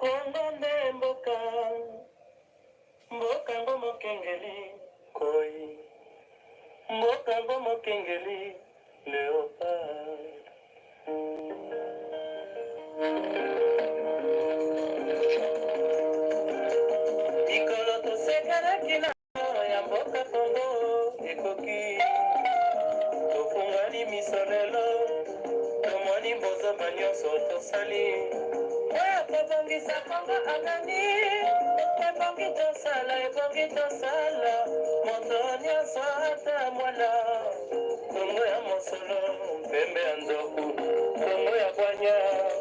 Kongo nde mboka, mboka ngo mokengeli koi, mboka ngo mokengeli leopard. Mikolo tosekelaki na ya mboka Kongo ekoki, tofungwani miso lelo, tomoni bozoba nyonso tosali. Oyo kobongisa Kongo anani, ebongi tosala, ebongi tosala, moto nyonso ata mwana. Kongo ya mosolo, mpembe ya nzoku, Kongo ya bwanya,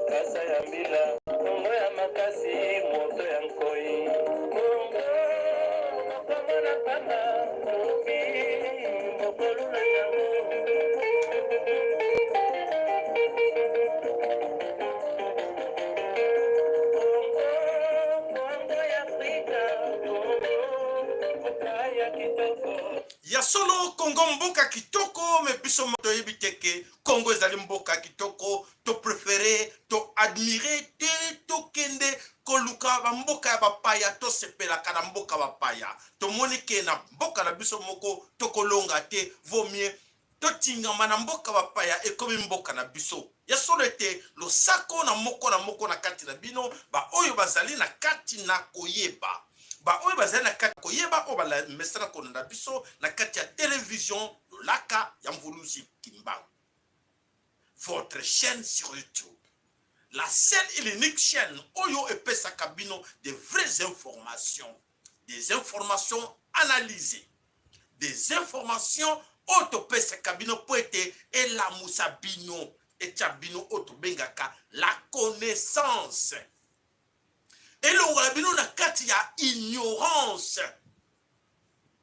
kasa ya mbila, Kongo ya makasi, moto ya nkoi. Kongo, mokongo na pamba, lobi mokolula yango. Kongo, Kongo ya Afrika, Kongo, mboka ya kitoko. Ya solo Congo mboka kitoko me biso moko toyebi te ke Congo ezali mboka kitoko to prefere to admire te tokende koluka bamboka ya bapaya tosepelaka na mboka bapaya tomoni ke na mboka na biso moko tokolonga te vaut mieux totingama na mboka bapaya ekomi mboka na biso ya solo ete losako na moko na moko na kati na bino baoyo bazali na kati na koyeba baoyo bazali na kati koyeba oyo bamesana kolanda biso na kati ya television lolaka ya mvuluzi kimbangu votre chaîne sur youtube la seule et l'unique chaîne oyo epesaka bino de vraies informations des informations analysées des informations oyo topesaka bino mpo ete elamusa bino etya bino oyo tobengaka la connaissance elongola bino na kati ya ignorance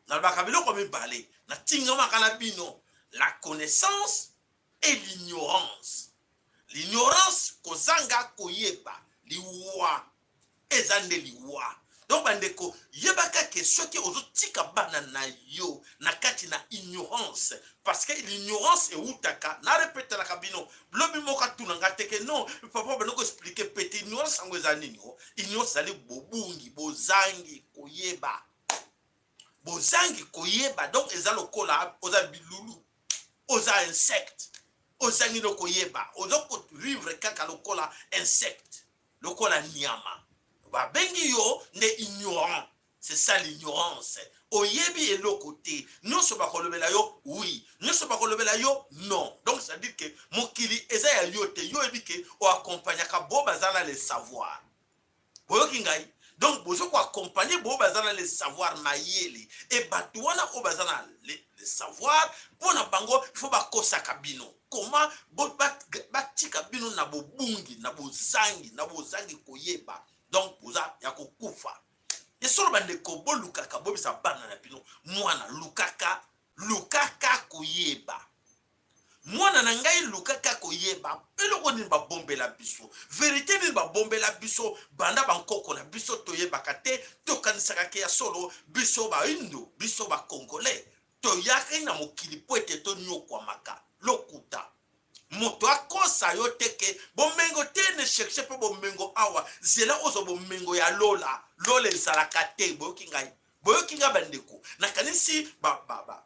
nalobaka biloko mibale natingamaka na bino la connaissance et l'ignorance l'ignorance kozanga koyeba liwa eza nde liwa donc bandeko yebaka ke soki ozotika bana na yo na kati na ignorance parce que l'ignorance ewutaka na repetelaka bino lobi moko atuna nga te ke non papa banda koexplike pete ignorance yango eza nini o ignorance ezali bobungi bozangi koyeba bozangi koyeba donc eza lokola oza bilulu oza insecte ozangi no koyeba oza kovivre kaka lokola insecte lokola nyama babengi yo nde ignorant c'est ça l'ignorance oyebi eloko te nyonso bakolobela yo oui nyonso bakolobela yo non donc c'est à dire que mokili eza ya yo te yo oyebi ke oakompagnaka bo baza na le savoir boyoki ngai donc bozo koaccompagne bo baza na le savoir mayele e bato wana oyo baza na le, le savoir mpo na bango il faut bakosaka bino koma batika bino na bobungi na bozangi na bozangi koyeba donc boza ya kokufa esolo bandeko bolukaka bobisa bana na bino mwana lukaka lukaka koyeba mwana na ngai lukaka koyeba eloko nini babombela biso verite nini babombela biso banda bankoko na biso toyebaka te tokanisaka ke ya solo biso baindo biso bakongolais toyaki na mokili mpo ete tonyokwamaka lokuta moto akosa yo te ke bomengo te ne cherche mpe bomengo awa zela ozwa bomengo ya lola lola ezalaka te boyoki ngai boyoki ngai bandeko nakanisi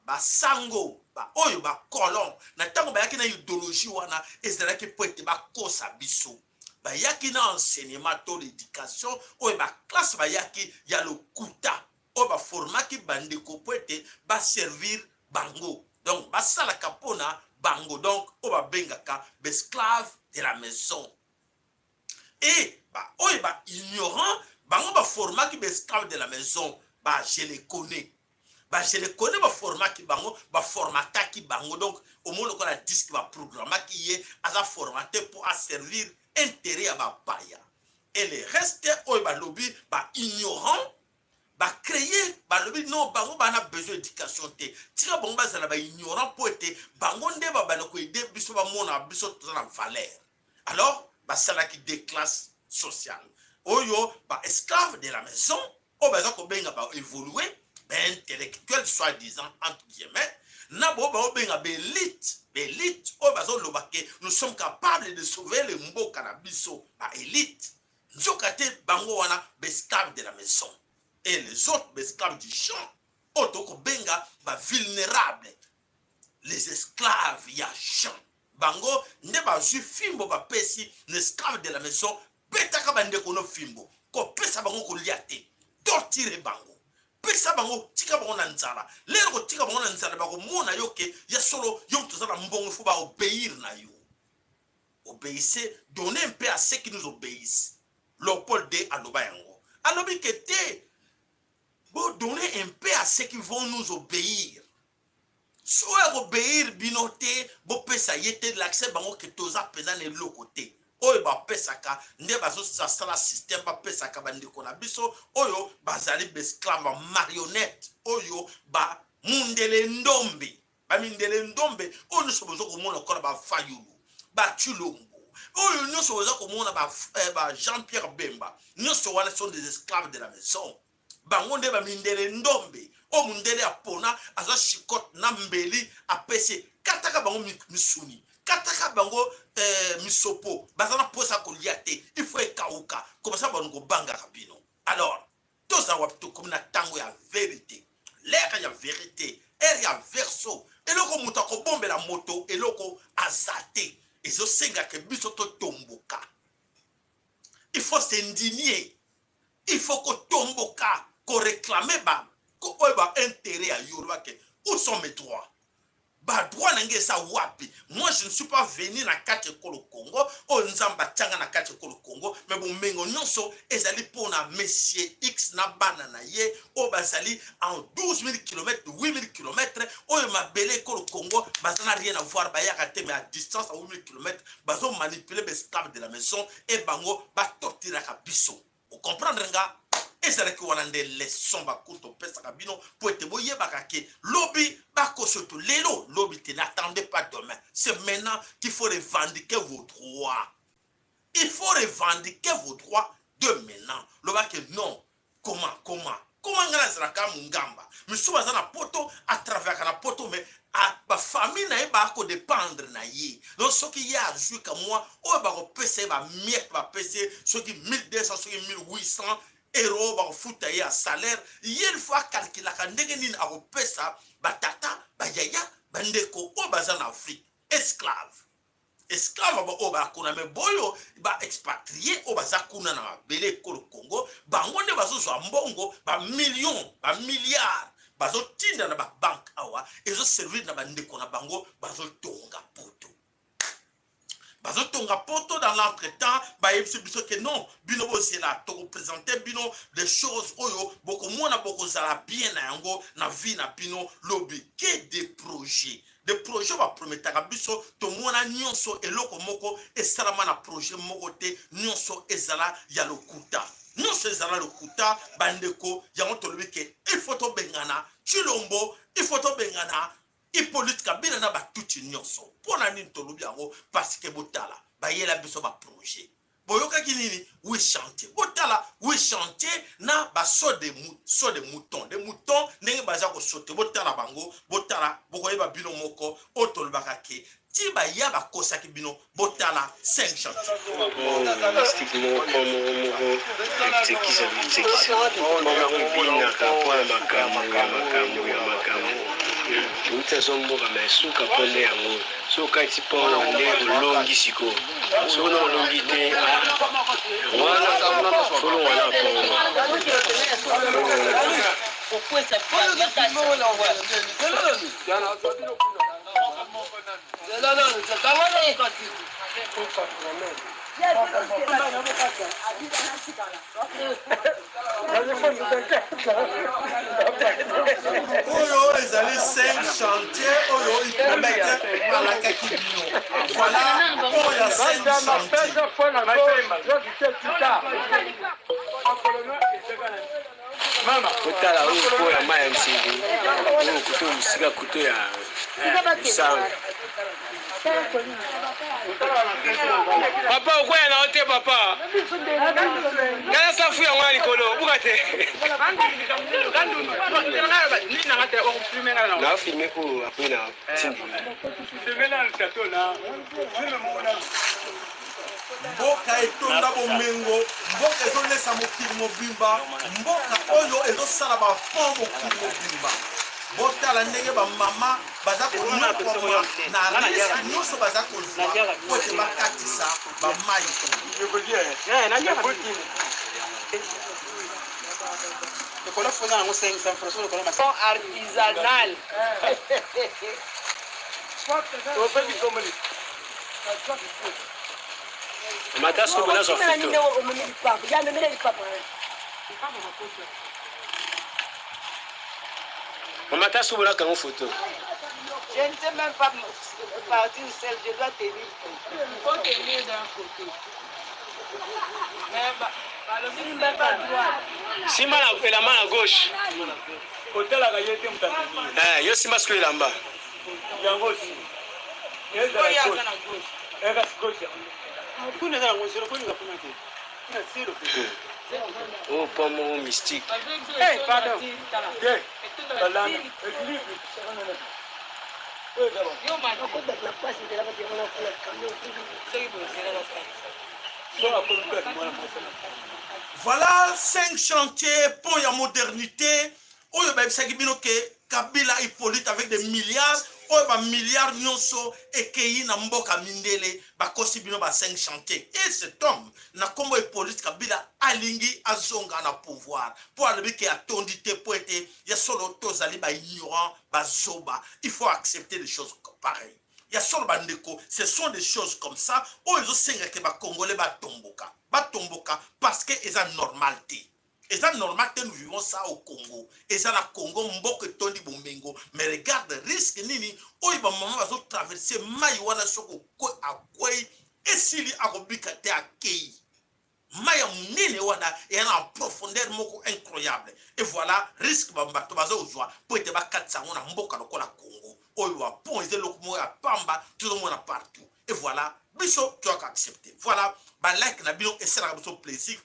basango ba, ba, ba oyo bacolon na ntango bayaki na ideologie wana ezalaki mpo ete bakosa biso bayaki na enseignement to l'éducation oyo baklasse bayaki ya lokuta oyo baformaki bandeko mpo ete baservir bango donc basalaka mpona bango donc oyo babengaka baesclave de la maison e baoyo ba ignorant bango baformaki baesclave de la maison ba je les connais ba je les connais baformaki bango baformataki bango donc omoni lokola disque baprogramaki ye aza formate mpo aservir intérêt ya bapaya et le reste oyo balobi ba ignorant ba créer balobi non bango bana besoin éducation te tika bango bazala ba ignorant mpo ete bango nde babanda koede biso bamona biso toza na valeur alors basalaki des classes sociales oyo ba esclave de la maison oyo baza kobenga ba évolue ba intellectuel soit disant entre guillemets na bo baobenga baelite baelite oyo bazoloba ke nous sommes capables de sauver le mboka na biso baelite nzoka te bango Bango wana baesclave de la maison et les autres baesclave du champ, oyo tokobenga bavulnérable, les esclaves ya champ. Bango nde bazwi fimbo, bapesi na esclave de la maison: betaka bandeko no fimbo, kopesa bango kolia te, torture bango, pesa bango, tika bango na nzala. Lero kotika bango na nzala, bakomona yo ke ya solo yo moto oza na mbongo, faut baobéir na yo. Obéissez, donnez un peu à ceux qui nous obéissent. Léopold II aloba yango, alobi ke te, bo donner un peu à ceux qui vont nous obéir. So oyo akobéir bino te, bopesa ye te. Lakisa bango ke toza mpenza na eloko te. Oyo bapesaka nde bazosala système, bapesaka bandeko na biso oyo bazali baesclave, bamarionnette, oyo bamundele ndombe, bamindele ndombe oyo nyonso boza komona lokola bafayulu, batshilombo, oyo nyonso boza komona ba Jean Pierre Bemba, nyonso wana sont des esclaves de la maison. Bango nde bamindele ndombe oyo mundele apona, aza chicotte na mbeli, apesi, kataka bango misuni, kataka bango misopo. Baza na mposa kolia te, il faut ekauka komasa bango kobangaka bino. Alors toza wapi? Tokomi na ntango ya vérité, l'heure ya vérité, heure ya verso. Eloko moto akobombela moto, eloko aza te. Ezosengaka biso totomboka. Il faut s'indigner, il faut kotomboka, koréclamer ba oyo baintérêt ya yo. Olobake: où sont mes droits? Badroit na ngai eza wapi? Moi, je ne suis pas venu na kati ekolo Congo oyo Nzambe atianga na kati ekolo Congo, mais bomengo nyonso ezali mpona monsieur X na bana na ye oyo bazali en 12 000 km, 8 000 km. Oyo mabele ekolo Congo baza na rien à voir, bayaka te, mais à distance à 8 000 km bazomanipuler baesclave de la maison e bango batorturaka biso. Ocomprendre nga? Ezalaki wana nde leçon bacours topesaka bino mpo ete boyebaka ke lobi bakosoto lelo, lobi te. N'attendez pas demain, c'est maintenant qu'il faut revendiquer vos droits. Il faut revendiquer vos droits de maintenant. Lobake non. Comment, comment, comment? Ngai nazalaka mongamba, misusu baza na poto, atravaillaka na poto, mais bafamille na ye bakodépendre na ye. Donc soki ye azwi ka mwa oyo bakopesa ye, bamiettes, bapesi ye soki 1200, soki 1800 euro bakofuta ye ya salaire, ye il faut acalculaka ndenge nini akopesa batata, bayaya, bandeko oyo baza na Afrique. Esclave, esclave oyo bakuna, mais boyo baexpatriés oyo baza kuna na mabele ekolo Congo, bango nde bazozwa mbongo, bamillion, bamilliard, bazotinda na babanke awa, ezoservir na bandeko na bango bazotonga poto, bazotonga poto. Dans l'entretemps, bayebisi biso ke non, bino bozela, tokoprésenter bino des choses oyo bokomona, bokozala bien na yango na vie na bino lobi. Ke des projets, de projet baprometaka biso, tomona nyonso, eloko moko esalama na projet moko te. Nyonso ezala ya lokuta, nyonso ezala lokuta, bandeko. Yango tolobi ke il faut tobengana Tshilombo, il faut tobengana Hippolyte Kabila na batuti nyonso. Mpo na nini tolobi yango? Parce que botala, bayela biso baprojet, boyokaki nini? Huit chantier. Botala huit chantier na basaut de, saut de mouton, de mouton, ndenge baza kosauter. Botala bango, botala, bokoyeba bino moko. Oyo tolobaka ke ti baya bakosaki bino. Botala 5 chantier. Mystique moko moko moko etekisa bitekisa moko ebinaka mpo ya makambo ya makambo ya makambo outi azomboka ma esuka mpo nde yango. So okati mpo nde olongi sikoyo, soki na olongi te wana folongwa na pongo. Oyo ezali 5 chantier oyo Hippolyte alakaki bino. Voilà oyo ya 5 chantier. Kotala oyo mpo ya mai ya nsili oyo kuto mosika kuto ya sango. Papa, okwea na yo te. Papa, ngai nasafu yango na likolo, obuka te. Nafilme po apres na tindi. Mboka etonda bomengo. Mboka ezolesa mokili mobimba, mboka oyo ezosala bapont mokili mobimba. Botala ndenge bamama baza konyokwama na riske nyonso baza kozwa mpo ete bakatisa bamai. Artisanal. Mata soki nazwa photo. Mama ta soki nakango photo. Je ne sais même pas partir seul, je dois tenir. Il faut tenir d'un côté. Mais balobi simba pas droite. Simba na elamba na gauche. Otalaka ye te moto amemi. Eh, yo simba sikoyo elamba. Yango si. Oyo aza na gauche. Eh, kasi gauche yango. Kuna eza yango zelo kolinga kuna te. Kuna zelo. Oh, point moko mystique. Eh, pardon. Te. Balanda. Équilibre. Yo ma. Voilà cinq chantiers pont ya modernité oyo bayebisaki bino ke Kabila Hippolyte avec des milliards oyo ba milliards nyonso ekei na mboka mindele bakosi bino ba 5 chantiers et cet homme na kombo Hippolyte Kabila alingi azonga na pouvoir mpo alobi ke atondi te mpo ete ya solo tozali ba ignorant bazoba. Il faut accepter les choses pareilles. Ya solo bandeko, ce sont des choses comme ça oyo ezosenga ke bacongolais batomboka, batomboka parce que eza normal te. Eza normal te, nous vivons ça au Congo. Eza na Congo, mboka etondi bomengo, mais regarde risque nini oyo bamama bazotraverse mai wana. Soki akwei, esili, akobika te, akei. Mai ya monene wana eya na profondeur moko incroyable. Et voilà risque bato bazozwa mpo ete bakatisa yango na mboka lokola Congo oyo bapont eza eloko moko ya pamba, tozomona partout. Et voilà, biso toyaka accepter. Voilà, balike na bino esalaka biso plaisir.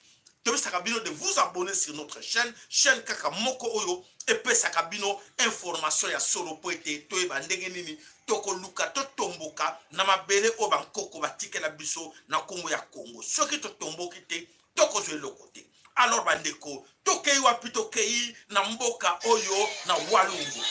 Tobisaka bino de vous abonner sur notre chaîne, chaîne kaka moko oyo epesaka bino information ya solo mpo ete toyeba ndenge nini tokoluka totomboka na mabele oyo bankoko batikela biso na nkombo ya Congo. Soki totomboki te, tokozwa eloko te. Alors bandeko, tokei wapi? Tokei na mboka oyo na Walungu.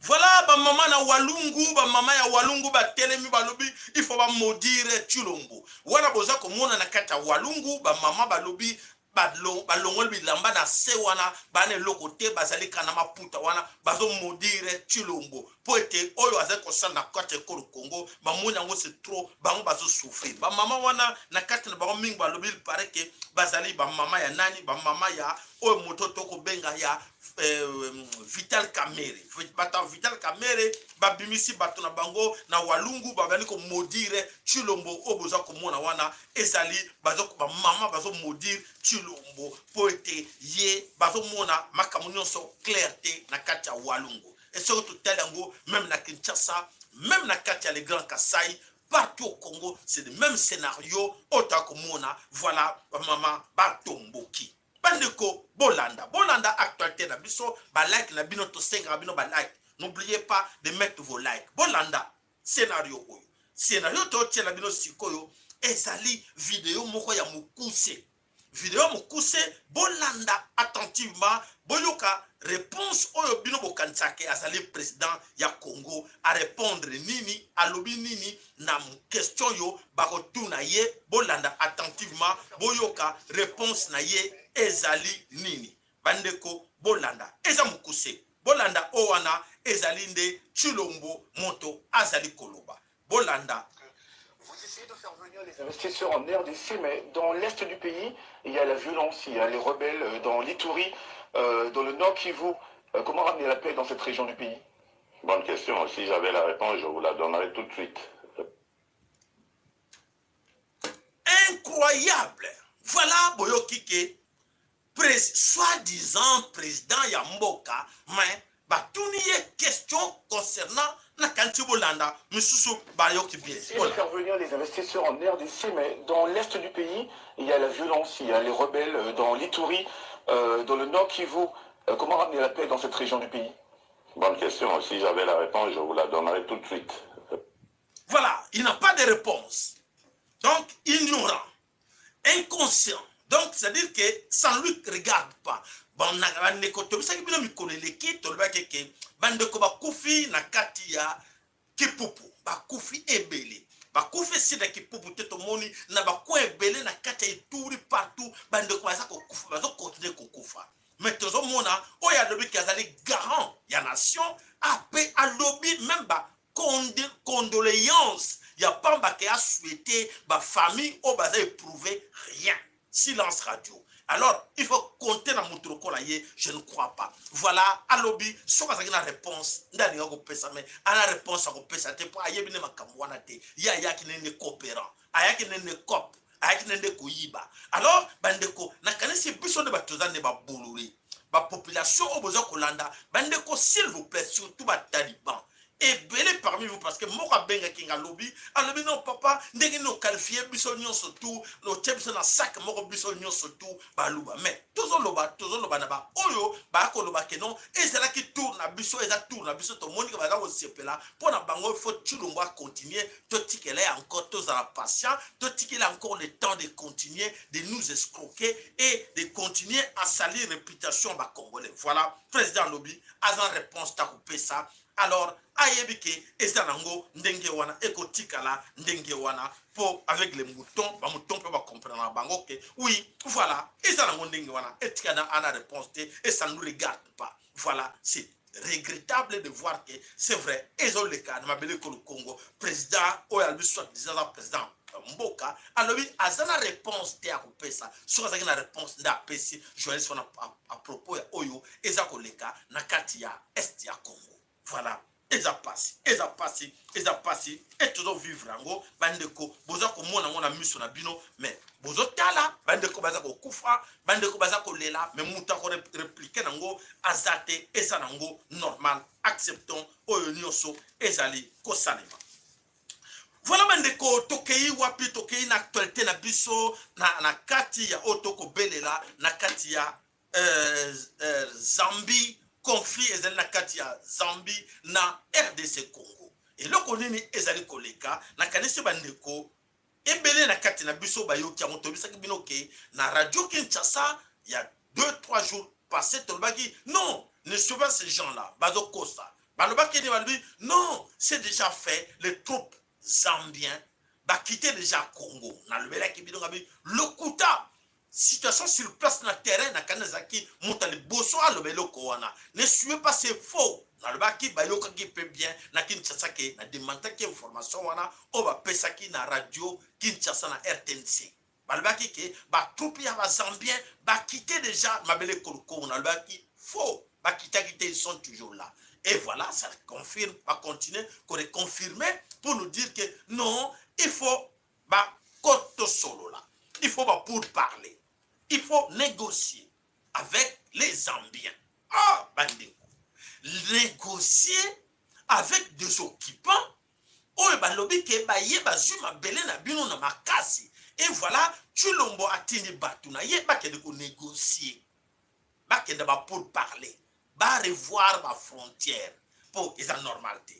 Voilà bamama na Walungu, bamama ya Walungu batelemi, balobi il faut bamaudire Tshilombo. Wana boza komona na kati ya Walungu, bamama balobi balongoli bilamba na se wana, bana eloko te, bazali kana maputa wana, bazomaudire Tshilombo mpo ete oyo azali kosala na kati ya ekolo Congo, bamoni yango c'est trop, bango bazosouffrir. Bamama wana na kati na bango mingi balobi, il paraît ke bazali bamama ya nani, bamama ya oyo moto tokobenga ya Vital Kamerhe. Bato ya Vital Kamerhe babimisi bato na bango na Walungu, babandi komaudire Tshilombo. Oyo boza komona wana ezali bamama bazomaudire Tshilombo mpo ete ye bazomona makambo nyonso clair te na kati ya Walungu. Et soki totali yango même na Kinshasa, même na kati ya le Grand Kasai, partout au Congo, c'est le même scénario oyo toya komona. Voilà, bamama batomboki. Bandeko, bolanda, bolanda actualité na biso. Balike na bino, tosengaka bino balike. N'oubliez pas de mettre vos likes. Bolanda scénario oyo. Scénario totiela bino sikoyo ezali video moko ya mokuse, video mokuse. Bolanda attentivement, boyoka réponse oyo bino bokanisaka azali président ya Congo arépondre nini, alobi nini na question oyo bakotuna ye. Bolanda attentivement, boyoka réponse na ye ezali nini. Bandeko, bolanda, eza mokuse. Bolanda oyo wana ezali nde Tshilombo moto azali koloba. Bolanda. Vous essayez de faire venir les investisseurs en RDC, mais dans l'est du pays, il y a la violence, il y a les rebelles dans l'Ituri, dans le Nord Kivu. Comment ramener la paix dans cette région du pays? Bonne question. Si j'avais la réponse, je vous la donnerais tout de suite. Incroyable! Voilà, boyoki ke Pres soit disant président ya mboka, mais batuni ye question concernant, nakanisi bolanda misusu bayoki bien. Essayer de faire venir les investisseurs en RDC, mais dans l'est du pays, il y a la violence, il y a les rebelles dans l'Ituri, dans le Nord Kivu. Comment ramener la paix dans cette région du pays? Bonne question. Si j'avais la réponse, je vous la donnerais tout de suite. Voilà, il n'a pas de réponse. Donc, ignorant, inconscient. Donc, c'est-à-dire que ça ne lui regarde pas. Bandeko, tobisaki bino mikolo eleki, tolobaki ke bandeko bakufi na kati ya Kipupu, bakufi ebele, bakufi esila Kipupu te. Tomoni na bacoin ebele na kati ya Ituri, partout bandeko baza kokufa, bazocontinuer kokufa. Mais tozomona oyo alobi ke azali garant ya nation, ape alobi même ba condoléance ya pamba ke asouhaiter bafamille oyo baza éprouvé, rien, silence radio. Alors il faut compter na moto lokola ye? Je ne crois pas. Voilà, alobi soki azalaki na réponse nde alinga kopesa, mais ana réponse akopesa te mpo ayebi nde makambo wana te. Ye ayaki nde coopérant, ayaki nde cop, ayaki nde koyiba. Alors bandeko, nakanisi biso nde bato toza nde babolole, bapopulation oyo boza kolanda. Bandeko, s'il vous plaît, surtout bataliban ebele parmi vous, parce que moko abengaki nga alobi, alobi: "Non papa, ndenge nini oqualifier biso nyonso tu, otie biso na sac moko, biso nyonso tu baluba?" Mais tozoloba, tozoloba na baoyo baya koloba ke non, ezalaki tour na biso, eza tour na biso. Tomoni ke baza kosepela mpo na bango. Il faut Tshilombo acontinuer, totikela ye encore, tozala patient, totikela encore le temps de continuer de nous escroquer et de continuer à salir réputation ya bacongolais. Voilà, président alobi aza réponse ta kopesa. Alors ayebi ke eza nango ndenge wana, ekotikala ndenge wana, mpo avec les moutons, bamouton mpe bacomprendre na bango ke oui, voilà, eza nango ndenge wana, etikala ana réponse te et ça ne nous regarde pas. Voilà, c'est regrettable de voir que c'est vrai, ezoleka na mabele ekolo Congo. Président oyo alobi soit disant aza président mboka, alobi aza na réponse te ya kopesa. Soki azalaki na réponse nde apesi journaliste wana à propos ya oyo eza koleka na kati ya est ya Congo. Voilà, eza pasi, eza pasi, eza pasi e tozovivre yango. Bandeko, boza komona yango na miso na bino, mais bozotala bandeko baza kokufa, bandeko baza kolela, mais moto akorépliquer nango aza te. Eza nango normal, acceptons oyo nyonso ezali kosalema. Voilà bandeko, tokei wapi? Tokei na actualité na biso na kati ya oyo tokobelela na kati ya Zambie. Conflit ezali na kati ya Zambie na RDC Congo. Eloko nini ezali koleka? Nakanisi bandeko ebele na kati na biso bayoki yango. Tobisaki bino ke na radio Kinshasa ya 2 3 jours passé, tolobaki: non, ne suivez pas ces gens là bazokosa. Balobaki nini? Balobi: non, c'est déjà fait, les troupes zambiens bakite déjà Congo. Nalobelaki bino, ngabi lokuta. Situation sur place na terrain, nakani ezalaki moto ya liboso aloba eloko wana: ne suivez pas, c'est faux. Nalobaki, bayokaki mpe bien na Kinshasa ke nadémentaki information wana oyo bapesaki na radio Kinshasa, na RTNC. Balobaki ke batroupe ya bazambien bakite déjà mabele ekolo Congo. Nalobaki faux, bakitaki te, ils sont toujours là. Et voilà, ça confirme, bacontinue koreconfirmer pour nous dire que non, il faut bakotosolola, il faut ba pour parler, il faut négocier avec les Zambiens. Ah bandeko, négocier avec des occupants oyo balobi ke baye bazwi mabele na bino na makasi. Et voilà, Tshilombo atindi bato na ye bakende konégocier, bakende ba pour parler, barevoir bafrontière, mpo eza normal te.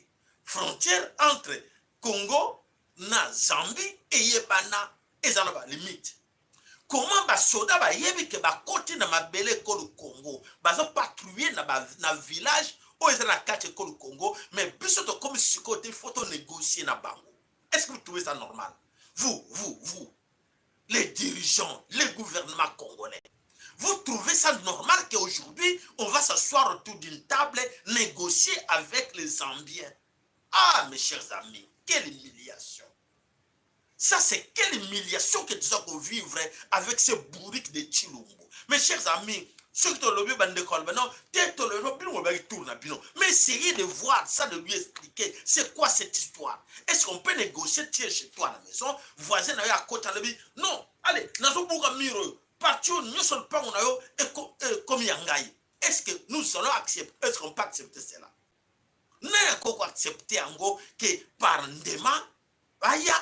Frontière entre Congo na Zambie eyebana, eza na balimite. Comment basoda bayebi ke bakoti na mabele ekolo Congo, bazopatrouiller na village oyo eza na kati ekolo Congo, mais biso tokomi sikoyo te, faut tonégocier na bango? Est ce que vous trouvez ça normal, vous, vous, vous les dirigeants, les gouvernements congolais? Vous trouvez ça normal qu'aujourd'hui on va s'asseoir autour d'une table, négocier avec les Zambiens? Ah, mes chers amis, quelle humiliation! Ça, c'est quelle humiliation que tu dois vivre avec ce bourrique de Tshilombo. Mes chers amis, ceux qui tolobi, bandeko, non, te tolobi bino baki tour na bino. Mais essayez de voir ça, de lui expliquer c'est quoi cette histoire. Est-ce qu'on peut négocier? Tiens, chez toi à la maison, voisin na yo akota, alobi: non, allez, nazobuka mur oyo. Partie oyo nyonso lopango na yo ekomi ya ngai. Est ce que nous allons accepter? Est ce qu'on peut accepter cela? Nani akoki koaccepte yango ke par ndema baya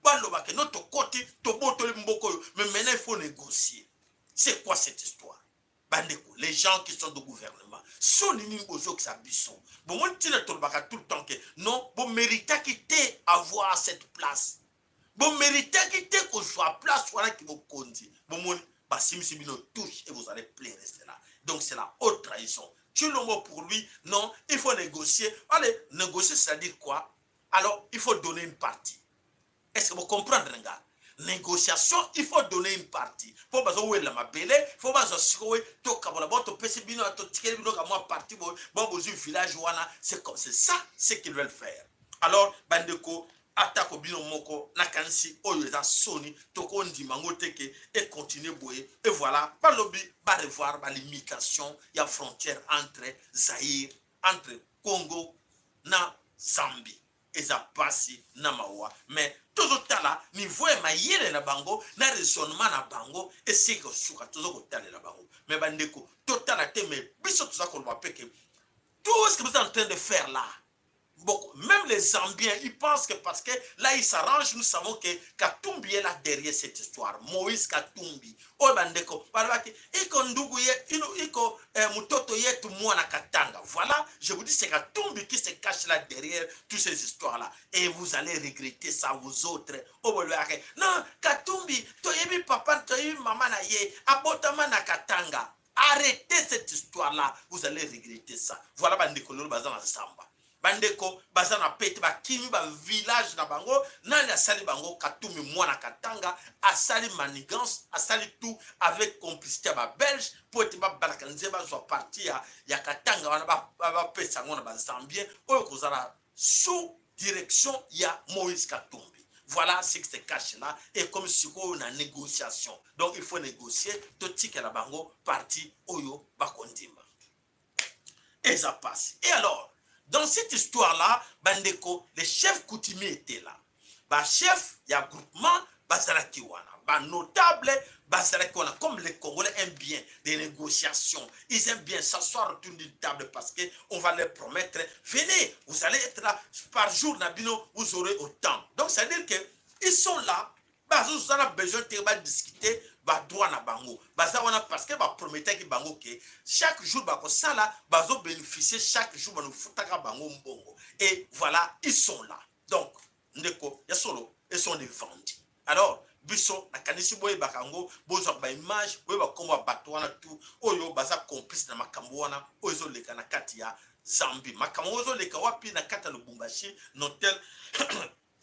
baloba ke no, tokoti, tobotoli mboka oyo, mais maintenant il faut négocier? C'est quoi cette histoire, bandeko? Les gens qui sont du gouvernement, soni nini bozokisa biso? Bomoni ntina tolobaka tout le temps ke non, boméritaki te avoir cette place, boméritaki te kozwa place wana ki bokonzi. Bomoni, basimbisi bino touche et vous allez pleurer cela. Donc c'est la haute trahison. Tshilombo, pour lui, non, il faut négocier. Allez négocier, c'est à dire quoi? Alors il faut donner une partie. Est ce que vous comprenez nga? Négociation, il faut donner une partie mpo bazowela mabele, faut bazwa sikoyo, tokabola bo, topesi bino, totikeli bino ka mwa partie boye, bo bozwi village wana. C'est comme, c'est ça ce qu'ils veulent faire. Alors bandeko, atako bino moko, nakanisi oyo eza soni, tokondima yango te ke econtinue boye. Et voilà, balobi barevoir balimitation ya frontière entre Zaïre, entre Congo na Zambie. Eza pasi na mawa, mais tozotala niveau ya mayele na bango na raisonnement na bango esiki kosuka. Toza kotalela bango, mais bandeko, totala te. Mais biso toza koloba mpe ke tout ce que vous êtes en train de faire là, bon, même les Zambiens, ils pensent que parce que là, ils s'arrangent, nous savons que Katumbi est là derrière cette histoire. Moïse Katumbi. Oh, bandeko, balobaki, iko ndugu ye, ino, iko mutoto yetu mwana Katanga. Voilà, je vous dis, c'est Katumbi qui se cache là derrière toutes ces histoires-là. Et vous allez regretter ça, vous autres. Oh, bolobaki, non, Katumbi, toyebi papa, toyebi mama na ye, abotama na Katanga. Arrêtez cette histoire-là, vous allez regretter ça. Voilà, bandeko, lolo baza na zamba. Bandeko baza na pete, bakimi bavillage na bango. Nani asali bango? Katumbi mwana Katanga asali manigance, asali tout avec complicité ya Babelge mpo ete babalaka nzela, bazwa partie ya Katanga wana, bapesa yango na Bazambien oyo kozala sous direction ya Moïse Katumbi. Voilà ce qui se cache là. Et comme sikoyo na négociation, donc il faut négocier, totikela bango partie oyo bakondima. Eza pasi. Et alors, dans cette histoire-là, bandeko, les chefs coutumiers étaient là, bachef ya groupement bazalaki wana, banotable bazalaki wana. Comme les Congolais aiment bien des négociations, ils aiment bien s'asseoir autour d'une table, parce que on va leur promettre: venez, vous allez être là, par jour na bino vous aurez autant. Donc c'est à dire que ils sont là, bazozala besoin te badiscute badroit na bango. Baza wana parce que baprometaki bango ke chaque jour bakosala, bazobénéficie chaque jour, banofutaka bango mbongo. Et voilà, ils sont là. Donc ndeko ya solo, ils sont des vendus. Alors biso nakanisi boyebaka yango, bozwaka baimage, boyeba nkombo ya bato wana tu oyo baza complice na makambo wana oyo ezoleka na kati ya Zambie. Makambo oyo ezoleka wapi? Na kati ya Lubumbashi, na hotel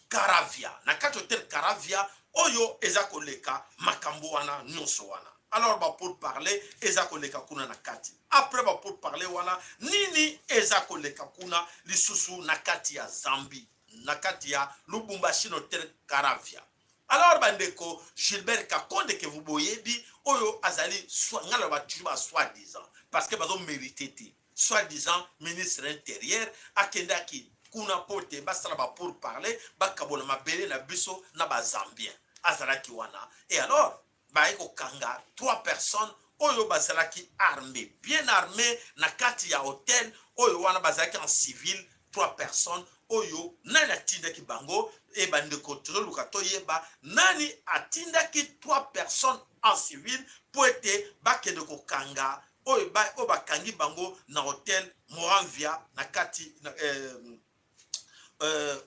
Caravia. Na kati hotel Caravia oyo eza koleka makambo wana nyonso wana. Alors bapourparler eza koleka kuna na kati. Après bapourparler wana, nini eza koleka kuna lisusu na kati ya Zambie, na kati ya Lubumbashi, na hotel Caravia? Alors bandeko, Gilbert Kakonde ke boyebi, oyo azali, ngai naloba toujours ba soi-disant parce que bazomérite te, soi-disant ministre intérieur, akendaki kuna mpo te basala bapourparler, bakabola mabele na biso na Bazambien. Azalaki wana. Et alors baye kokanga trois personnes oyo bazalaki armé, bien armé, na kati ya hotel oyo wana. Bazalaki en civil, trois personnes oyo. Nani atindaki bango? E bandeko, tozoluka toyeba nani atindaki trois personnes en civil mpo ete bakende kokanga oyo bakangi bango na hotel Moranvia, na kati na,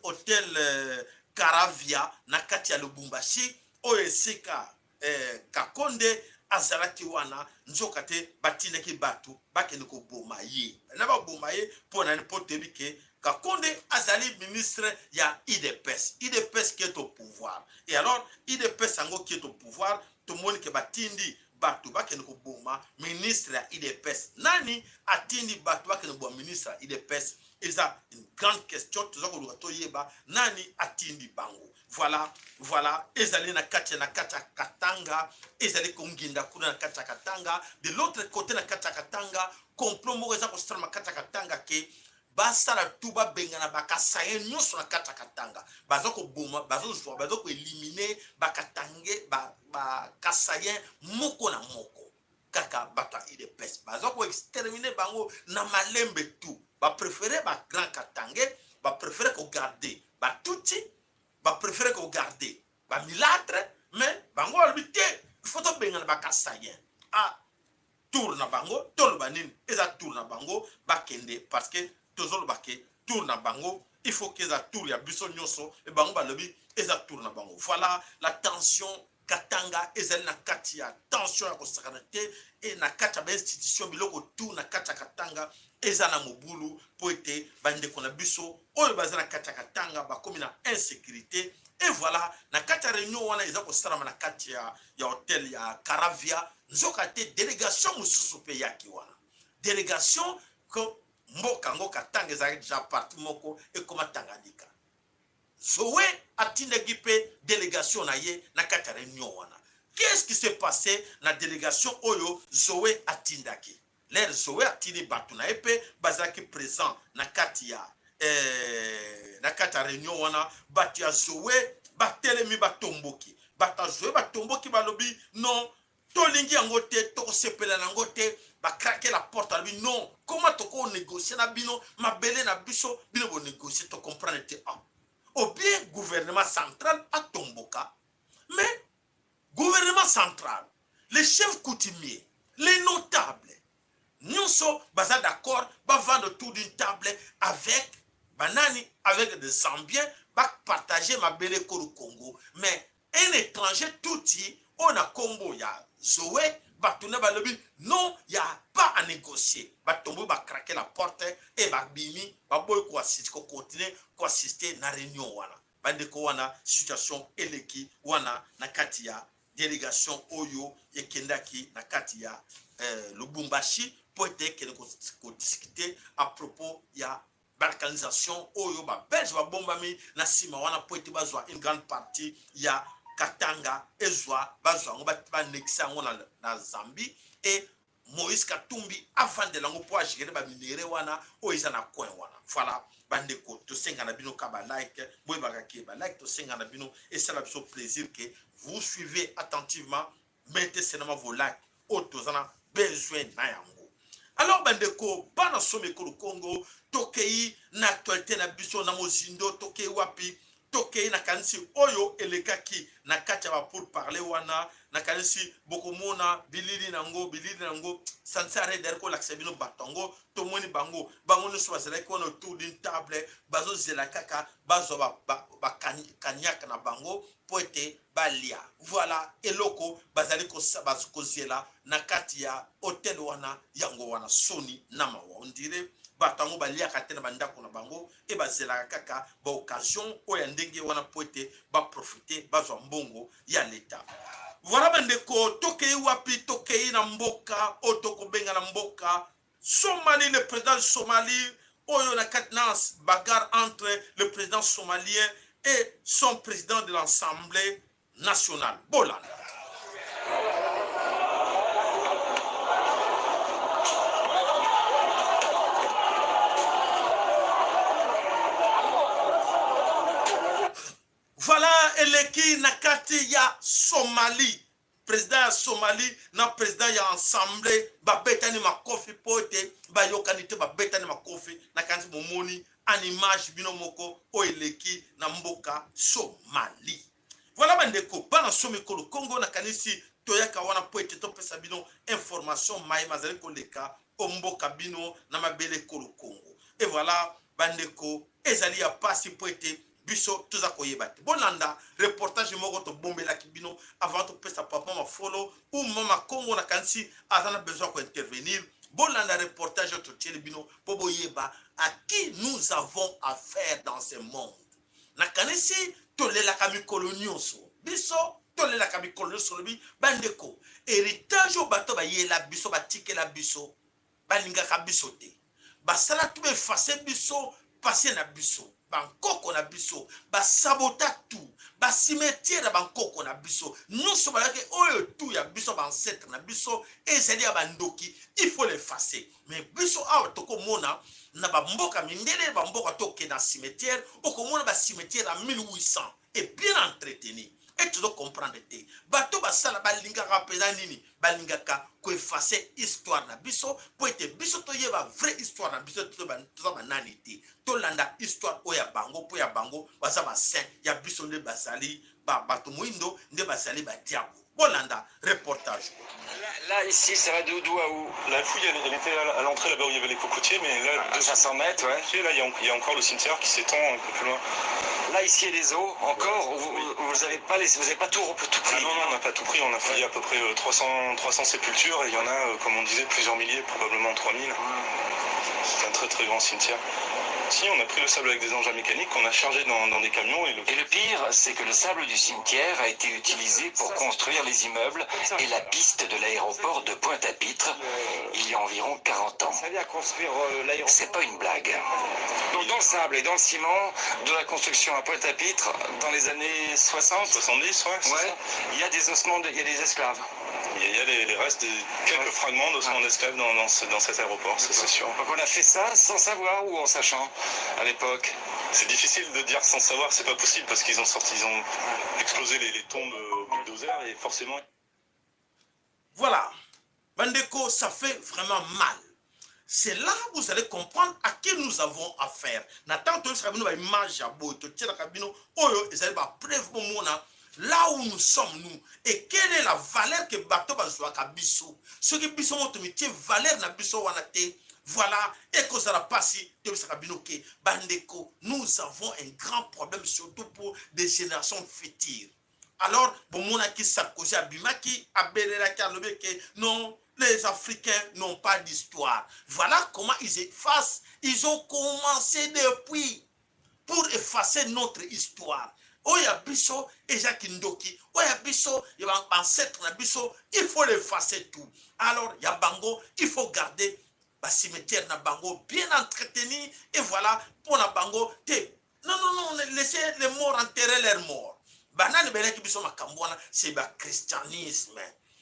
hotel Caravia na kati ya Lubumbashi, oyo esika Kakonde azalaki wana. Nzoka te batindaki bato bakende koboma ye na baboma ye. Mpo nani? Mpo toyebi ke Kakonde azali ministre ya UDPS, UDPS qui est au pouvoir. Et alors UDPS yango qui est au pouvoir, tomoni ke batindi bato bakende koboma ministre ya UDPS. Nani atindi bato bakende koboma ministre ya UDPS? Eza une grande question. Toza koluka toyeba nani atindi bango. Voilà, ezali na kati ya Katanga, ezali konginda kuna na kati ya Katanga. De l'autre côté, na kati ya Katanga, complot moko eza kosalama kati ya Katanga ke Basala tout babengana ba kasaïens nyonso na kati ya Katanga. Baza koboma, bazozwa, baza koelimine ba katange, ba, ba kasaïens moko na moko. Kaka bato ya UDPS baza koextermine bango na malembe tout. Ba prefere ba grand katange, ba prefere kogarde ba tutsi, ba prefere kogarde ba milatre, mais bango balobi te, il faut tobengana ba kasaïens. Ah, tour na bango toloba nini eza tour na bango bakende parce que tozoloba ke tour na bango il faut que eza tour ya biso nyonso e bango balobi eza tour na bango. Voilà la tension Katanga ezali na kati ya tension ya kosakana te e na kati ya bainstitution biloko tout na kati ya Katanga eza na mobulu mpo ete bandeko na biso oyo baza na kati ya Katanga bakomi na insécurité. Et voilà, na kati ya réunion wana eza kosalama na kati ya hotel ya Caravia, nzoka te délégation mosusu mpe eyaki wana. Délégation ko mboka yango Katanga ezalaki déjà parti moko ekoma Tanganyika. Zoé atindaki mpe délégation na ye na kati ya réunion wana. Qu'est-ce qui s'est passé na délégation oyo Zoé atindaki? L'air Zoé atindi bato na ye mpe bazalaki présent na kati ya réunion wana. Bato ya Zoé batelemi, batomboki. Bato ya Zoé batomboki, balobi non, tolingi yango te, tokosepela nango te. Bacraquer la porte, alobi non, comment tokonégocie na bino mabele na biso, bino bonégocie, tocomprendre te. Ah, ou bien gouvernement central atomboka, mais gouvernement central, les chefs coutumiers, les notables nyonso baza d'accord, bavanda autour d'une table avec banani, avec des Zambiens, bapartage mabele ekolo Congo. Mais un étranger tutsi oyo na nkombo ya Zoé, bato na balobi non, ya pas à négocier. Batomboki, bacraquer la porte e babimi, baboyi kocontinuer koassister na réunion wana. Bandeko, wana situation eleki wana na kati ya délégation oyo ekendaki na kati ya Lubumbashi mpo ete ekende kodiscuter à propos ya balkanisation oyo babelge babombami na nsima wana mpo ete bazwa une grande partie ya Katanga, ezwa bazwa yango, baannexer yango na Zambie e Moïse Katumbi avandela yango mpo agérer baminerais wana oyo eza na coin wana. Voilà bandeko, tosenga na bino ka balike, boyebaka ke balike tosenga na bino esala biso plaisir ke vous suivez attentivement. Mettez seulement vos likes oyo toza na besoin na yango. Alors bandeko, bana somi ekolo Congo, tokei na actualité na biso na mozindo. Tokei wapi? Tokei, nakanisi oyo elekaki na kati ya bapourparlers wana, nakanisi bokomona bilili nango, bilili nango sansare derrière kolakisa bino bato yango. Tomoni bango, bango nyonso bazalaki wana autour d'une table, bazozela kaka bazwa bakanyaka na bango mpo ete balia. Voilà eloko bazali kozela na kati ya hotel wana. Yango wana soni na mawa, on dirait bato yango baliaka te na bandako na bango e bazelaka kaka baoccasion oyo ya ndenge wana mpo ete baprofiter bazwa mbongo ya leta. Voilà bandeko, tokei wapi? Tokei na mboka oyo tokobenga na mboka Somalie. Le président de Somalie oyo na kati na bagarre entre le président somalien et son président de l'Assemblée nationale. Bolanda. Voilà eleki na kati ya Somalie. Président ya Somalie na président ya assemblée babetani makofi mpo ete bayokani te, babetani makofi. Nakanisi bomoni en image bino moko oyo eleki na mboka Somalie. Voilà bandeko, bana somi ekolo Congo, nakanisi toyaka wana mpo ete topesa bino information mayema azali koleka o mboka bino na mabele ekolo Congo. Et voilà bandeko, ezali ya pasi mpo ete biso toza koyeba te. Bolanda reportage moko tobombelaki bino avant topesa papa Mafolo ou mama Congo. Nakanisi aza na besoin ya kointervenir. Bolanda reportage oyo totieli bino mpo boyeba à qui nous avons affaire dans ce monde. Nakanisi tolelaka mikolo nyonso, biso tolelaka mikolo nyonso, lobi bandeko, héritage oyo bato bayela biso, batikela biso, balingaka biso te, basala tu baeffacer biso passé na biso. Bankoko na biso basabota tout, bacimetière ya bankoko na biso nyonso, balaki oyo tout ya biso baancetre na biso ezali ya bandoki, il faut l'effacer. Mais biso awa tokomona na bamboka mindele, bamboka tokende na cimetière, okomona bacimetière ya 1800 et bien entretenu. Et tozo comprendre te bato basala balingaka mpenza nini, balingaka koefface histoire na biso mpo ete biso toyeba vraie histoire na biso, toza banani te. Tolanda histoire oyo ya bango, mpo ya bango baza basaint, ya biso nde bazali bato moindo nde bazali badiabo. Bolanda reportage. Là, ici, ça va d'où à où? La fouille, elle était à l'entrée là-bas où il y avait les cocotiers, mais là, à 500 mètres, ouais. Là, il y a encore le cimetière qui s'étend un peu plus loin. Là, ici, il y a des os, encore. Vous, oui. Vous n'avez pas, les, vous avez pas tout pris? Ah non, non, on n'a pas tout pris. On a fouillé à peu près 300 sépultures et il y en a, comme on disait, plusieurs milliers, probablement 3000. C'est un très très grand cimetière. Si, on a pris le sable avec des engins mécaniques qu'on a chargé dans des camions. Et le pire, c'est que le sable du cimetière a été utilisé pour construire les immeubles et la piste de l'aéroport de Pointe-à-Pitre il y a environ 40 ans. C'est pas une blague. Donc dans le sable et dans le ciment de la construction à Pointe-à-Pitre, dans les années 60, 70, ouais, ouais, il y a des ossements, il y a des esclaves. Il y a les restes, quelques fragments d'ossements d'esclaves dans cet aéroport, ça c'est sûr. Donc on a fait ça sans savoir ou en sachant à l'époque? C'est difficile de dire sans savoir, c'est pas possible parce qu'ils ont sorti, ils ont explosé les tombes au bulldozer et forcément. Voilà, bandeko, ça fait vraiment mal. C'est là où vous allez comprendre à qui nous avons affaire. Na tango toyebisaka bino baimage ya boye, totielaka bino oyo ezali bapreuve bomona là où nous sommes, nous, et quelle est la valeur que bato bazwaka biso. Soki biso moto mitie valeur na biso wana te, voilà, ekozala pasi. Toyebisaka bino ke bandeko, nous avons un grand problème, surtout pour des générations futures. Alors bomonaki Sarkozy abimaki, abelelaki, alobi ke non, les Africains n'ont pas d'histoire. Voilà comment ils effacent. Ils ont commencé depuis pour effacer notre histoire. Oyo ya biso eza kindoki, oyo ya biso ya bancêtre na biso, il faut l'effacer tout. Alors ya bango, il faut garder bacimetière na bango bien entretenu, et voilà, mpona bango te. Non, non, non, laissez les morts enterrer leurs morts. Banani belaki biso makambo wana? C'est bachristianisme.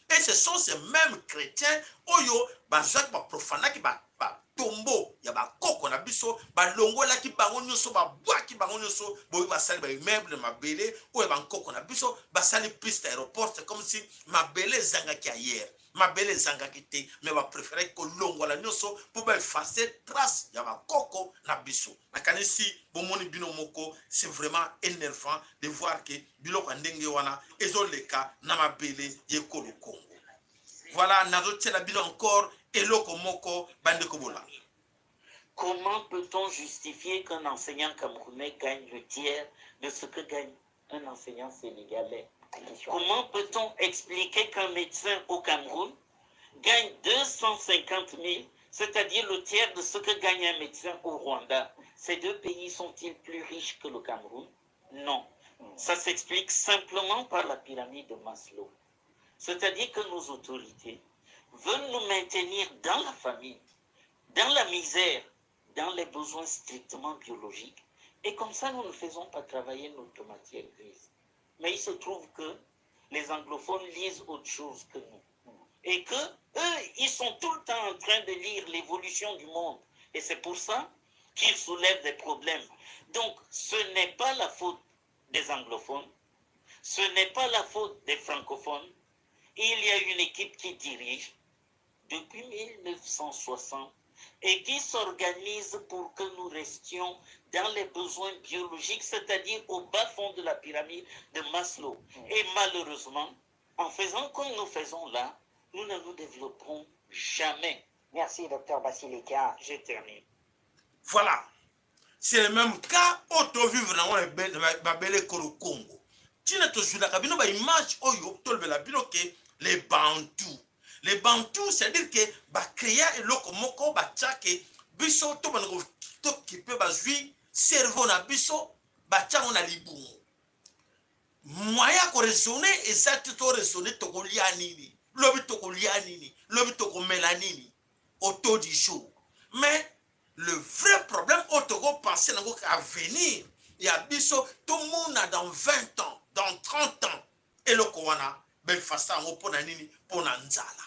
Et ce sont ces mêmes chrétiens oyo bazwaki, baprofanaki batombeau ya bakoko na biso, balongolaki bango nyonso, babwaki bango nyonso boyi, basali baimmeuble mabele oyo bankoko na biso, basali piste aéroport. C'est comme si mabele ezangaki ailleurs, mabele ezangaki te, mais bapréféraki kolongola nyonso mpo baefface trace ya bakoko na biso. Nakanisi bomoni bino moko, c'est vraiment énervant de voir ke biloko ya ndenge wana ezoleka na mabele ya ekolo Congo. Voilà, nazotiela bino encore eloko moko, bandeko, bolanda. Comment peut-on justifier qu'un enseignant camerounais gagne le tiers de ce que gagne un enseignant sénégalais? Comment peut-on expliquer qu'un médecin au Cameroun gagne 250 000, c'est-à-dire le tiers de ce que gagne un médecin au Rwanda? Ces deux pays sont-ils plus riches que le Cameroun? Non. Ça s'explique simplement par la pyramide de Maslow. C'est-à-dire que nos autorités veulent nous maintenir dans la famine, dans la misère, dans les besoins strictement biologiques. Et comme ça, nous ne faisons pas travailler notre matière grise. Mais il se trouve que les anglophones lisent autre chose que nous. Et que eux, ils sont tout le temps en train de lire l'évolution du monde. Et c'est pour ça qu'ils soulèvent des problèmes. Donc, ce n'est pas la faute des anglophones, ce n'est pas la faute des francophones. Il y a une équipe qui dirige depuis 1960 et qui s'organise pour que nous restions dans les besoins biologiques, c'est-à-dire au bas fond de la pyramide de Maslow. Et malheureusement, en faisant comme nous faisons là, nous ne nous développerons jamais. Merci, docteur Bassilika. J'ai terminé. Voilà. C'est le même cas oyo tovivre nango na mabele ekolo Congo. Ntina tozwilaka bino baimage oyo, tolobela bino ke les Bantu, les Bantu, c'est-à-dire ke bacréa eloko moko, batiake biso tobanda tokipe, bazwi cerveau na biso, batiango na libumu. Moyen ya koraisonner eza te. Toraisonner, tokolia nini lobi, tokolia nini lobi, tokomela nini au taux du jour. Mais Le vrai problème oyo tokopense nango avenir ya biso, tomona dans 20 ans, dans 30 ans, eloko wana baefasa yango mpo na nini? Mpo na nzala.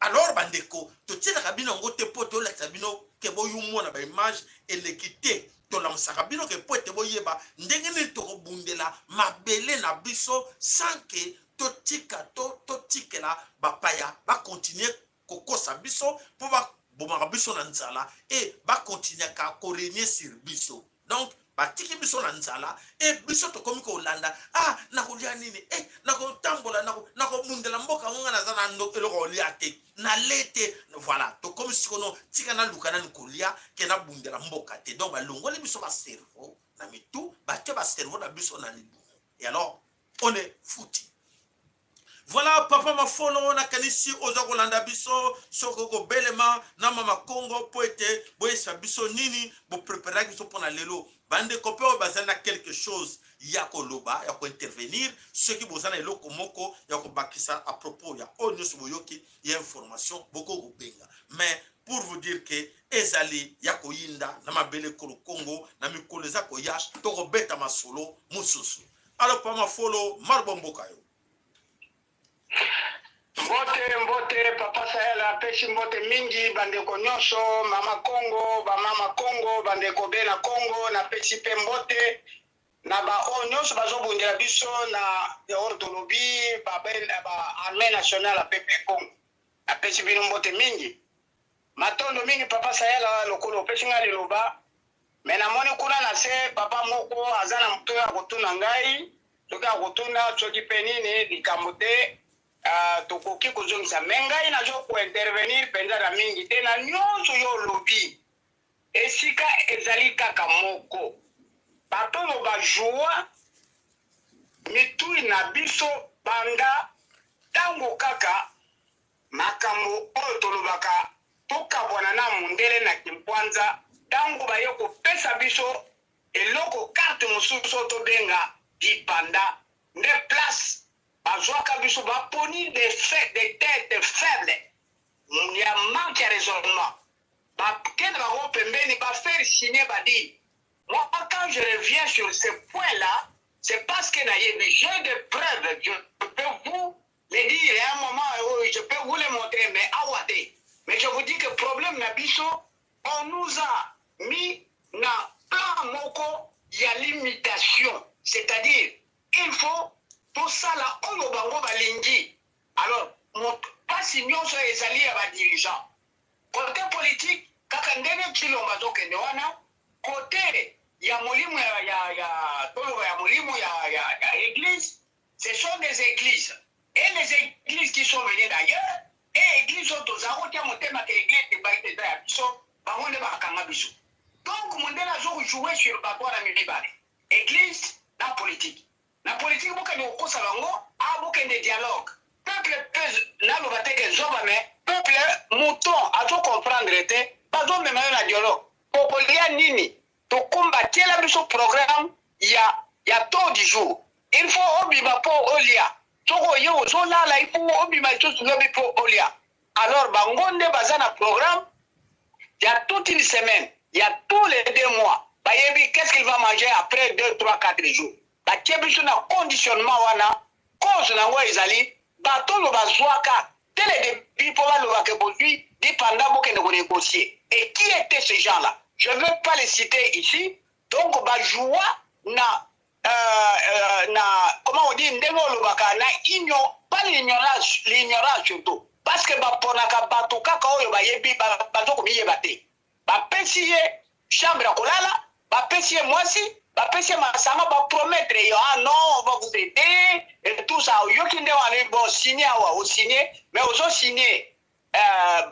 Alors bandeko, totielaka bino yango te mpo tolakisa bino ke boyumona baimage eleki te. Tolamusaka bino ke mpo ete boyeba ndenge nini tokobundela mabele na biso sans ke totika to totikela bapaya bakontinue kokosa biso mpo babomaka biso na nzala e bakontinuaka korenie sur biso. Donc batiki biso na nzala e biso tokomi kolanda: ah, nakolia nini? E nakotambola, nakobundela mboka ngo, nga naza na eloko kolia te, nale te. Voilà, tokomi sikono tika naluka nani kolia ke nabundela mboka te. Donc balongoli biso bacerveau na mitu, batie bacerveau na biso na libumu et alors on est foutu. Voilà, papa Mafolo, nakanisi oza kolanda biso. Soki okobelema na mama Kongo mpo ete boyesa biso nini bopreparaki biso mpona lelo. Bandeko mpe oyo bazali na quelque chose ya koloba, ya kointervenir, soki boza na eloko moko ya kobakisa à propos ya oyo nyonso boyoki ya information, bokoki kobenga. Mais pour vous dire ke ezali ya koyinda na mabele ekolo Kongo. Na mikolo eza koya, tokobeta masolo mosusu. Alors, papa Mafolo, marbo mboka yo. Mbote, mbote papa Sahel, apesi mbote mingi bandeko nyonso, mama Kongo, bamama Kongo, bandeko be na Kongo. Napesi mpe mbote na baoyo nyonso bazobundela biso na oyo tolobi ba armée nationale ya pepe Congo. Napesi bino mbote mingi, matondo mingi papa Sayala lokolo opesi ngai liloba. Me namoni kuna na se papa moko aza na moto ya kotuna ngai, soki akotuna soki mpe nini likambo te, tokoki kozongisa. Me ngai nazo kointervenir mpenza na mingi te na nyonso yo olobi. Esika ezali kaka moko, bato oyo bajua mitui na biso banda ntango kaka makambo oyo tolobaka tokabwana na mondele na Kimpwanza, ntango baye kopesa biso eloko carte mosusu oyo tobenga dipanda, nde place bazwaka biso, baponi des faits des têtes faibles ya manque ya raisonnement, bakende bango pembeni, bafaire signer badi. Moi, quand je reviens sur ce point là, c'est parce que nayebi, j'ai des preuves, je peux vous les dire à un moment, je peux vous les montrer, mais awa te. Mais je vous dis que problème na biso, on nous a mis na plan moko ya limitation, c'est-à-dire il faut tosala oyo bango balingi. Alors mpasi nyonso ezali ya badirigeant côté politique, kaka ndenge Tshilombo azokende wana, côté ya molimo ya toloba ya molimo ya église. Ce sont des églises et les églises qui sont venues d'ailleurs et église oyo toza kotia motema ke église ebaki eza ya biso, bango nde bakanga biso. Donc mondele azokojouer sur bato wana mibale, église na politique. Na politique bokende kokosa bango, a bokende dialogue. Peuple mpe naloba te ke zoba, mais peuple mouton azocomprendre te. Bazomema yo na dialogue, okolia nini? Tokumba tiela biso programme ya taux du jour. Il faut obima mpo olia. Soki oye ozolala, il faut obima lisusu lobi mpo olia. Alors bango nde baza na programme ya toute une semaine, ya tous les 2 mois. Bayebi qu'est-ce qu'il va manger après 2, 3, 4 jours. Batie biso na conditionnement wana. Cause nango ezali bato oyo bazwaka dès le début mpo balobaka bozwi dipanda, bokende konégocier. Et qui étaient ces gens là je ne veux pas les citer ici. Donc bajua na comment on dit, ndenge olobaka na igno, pas l'ignorance, l'ignorance surtout, parce que baponaka bato kaka oyo bayebi bazokomiyeba te. Bapesi ye chambre ya kolala, bapesi ye mwasi, bapesi ye masanga, bapromettre yo: ah non, on va vous aider et tout ça. Oyoki nde wana, bon, signe awa, osigne, mais ozosigne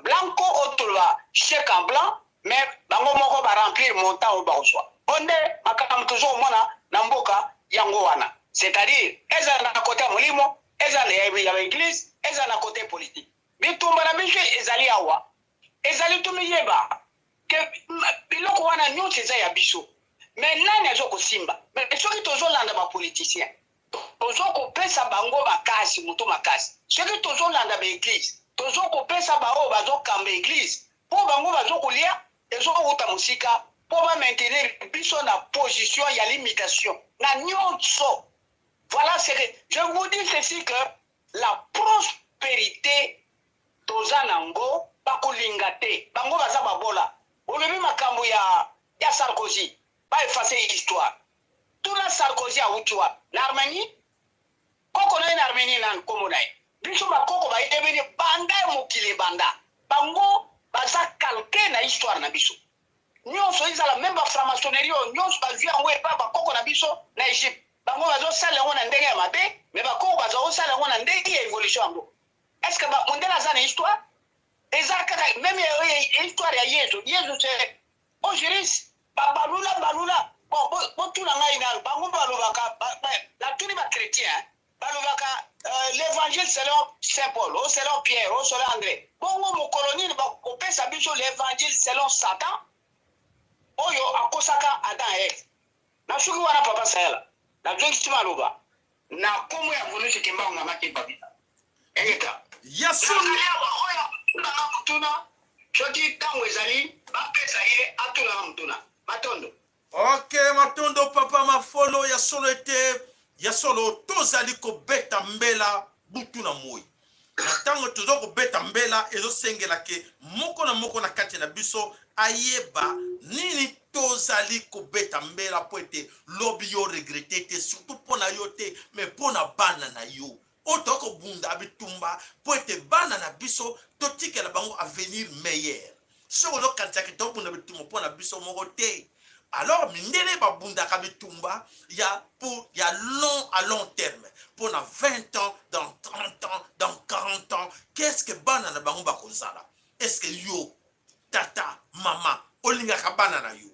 blanco, oyo toloba chèque en blanc, mais bango moko baremplir montant oyo bakozwa. O nde makambo tozokomona na mboka yango wana, c'est-à-dire eza na côté ya molimo, eza na ya baeglise, eza na côté politique. Bitumba na biso ezali awa, ezali tomiyeba ke biloko wana nyonso eza ya biso, mais nani aza kosimba? Mais soki tozolanda bapoliticien, tozokopesa bango makasi, moto makasi. Soki tozolanda baeglise, tozokopesa baoyo bazokamba eglise mpo bango bazokolia. Ezowuta mosika mpo ba maintenir biso na position ya limitation na nyonso. Voilà ce que je vous dis ceci que la prosperite toza nango bakolinga te. Bango baza babola. Olobi makambo ya ya Sarkozy ba effacer histoire. Tuna Sarkozy awuti wapi? Na Armenie? Koko na ye na Armenie nani kombo na ye? Biso ba koko bayebeli banda mokili ebanda. Bango baza calque na histoire na biso. Nionso ezala meme ba franc-maçonnerie oyo nionso bazui yango epa ba koko na biso na Egypte. Bango bazo sala yango na ndenge ya mabe mais ba koko baza kosala yango na ndenge ya evolution yango. Est-ce que ba mundele aza na histoire? Eza kaka meme histoire ya Yezu. Yezu c'est Osiris ba balula balula bon botuna ngai nanu bango balobaka natuni ba chretien balobaka euh, l'évangile selon saint paul o selon pierre o selon andré bongo mokolo nini bakopesa biso l'évangile selon satan oyo akosaka adam eve nasuki wana papa sayala nazongisi maloba na nkombo ya volusi kimbangu na makipabita Ingeta. Ya solo. Oyo atuna nga motuna soki ntango ezali bapesa ye atuna nga motuna. Matondo. Ok, matondo papa mafolo ya solo ete ya solo tozali kobeta mbela butu na moi. Na ntango toza kobeta mbela ezosengela ke moko na moko na kati na biso ayeba nini tozali kobeta mbela mpo ete lobi yo regrete te surtout mpo na yo te me mpo na bana na yo oyo toyaki kobunda bitumba mpo ete bana na biso totikela bango avenir meilleur. Soki ozokanisa ke tobunda bitumba mpo na biso moko te, alors mindele babundaka bitumba ya pour ya long à long terme mpo na 20 ans, dans 30 ans, dans 40 ans, qu'est-ce que bana na bango bakozala? Est-ce que yo tata mama olingaka bana na yo?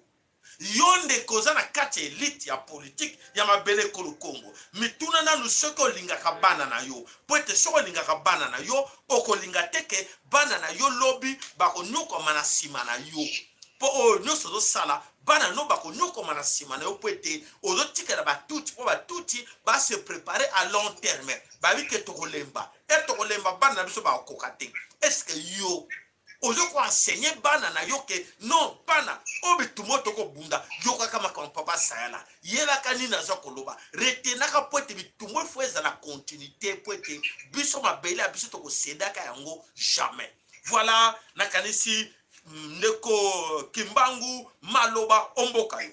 Yo ndeko oza na kati ya elite ya politique ya mabele ekolo Congo, mituna nanu soki olingaka bana na yo, po ete soki olingaka bana na yo, okolinga te ke bana na yo lobi bakonyokwama na sima na yo. Po oyo nionso ozosala, bana no bakonyokwama na sima na yo po ete ozotikela ba tutsi, po ba tutsi ba se preparer à long terme, bayebi ke tokolemba, heure tokolemba bana na biso bakokoka te. Est ce que yo ozo ko enseigner bana na yo ke non bana oyo bitumba oyo tokobunda yokaka makambo papa sayala yebaka nini aza koloba retenaka mpo ete bitumba efo ezala continuité mpo ete biso mabele ya biso tokosedaka yango jamais voilà nakanisi mm, ndeko kimbangu maloba omboka yo.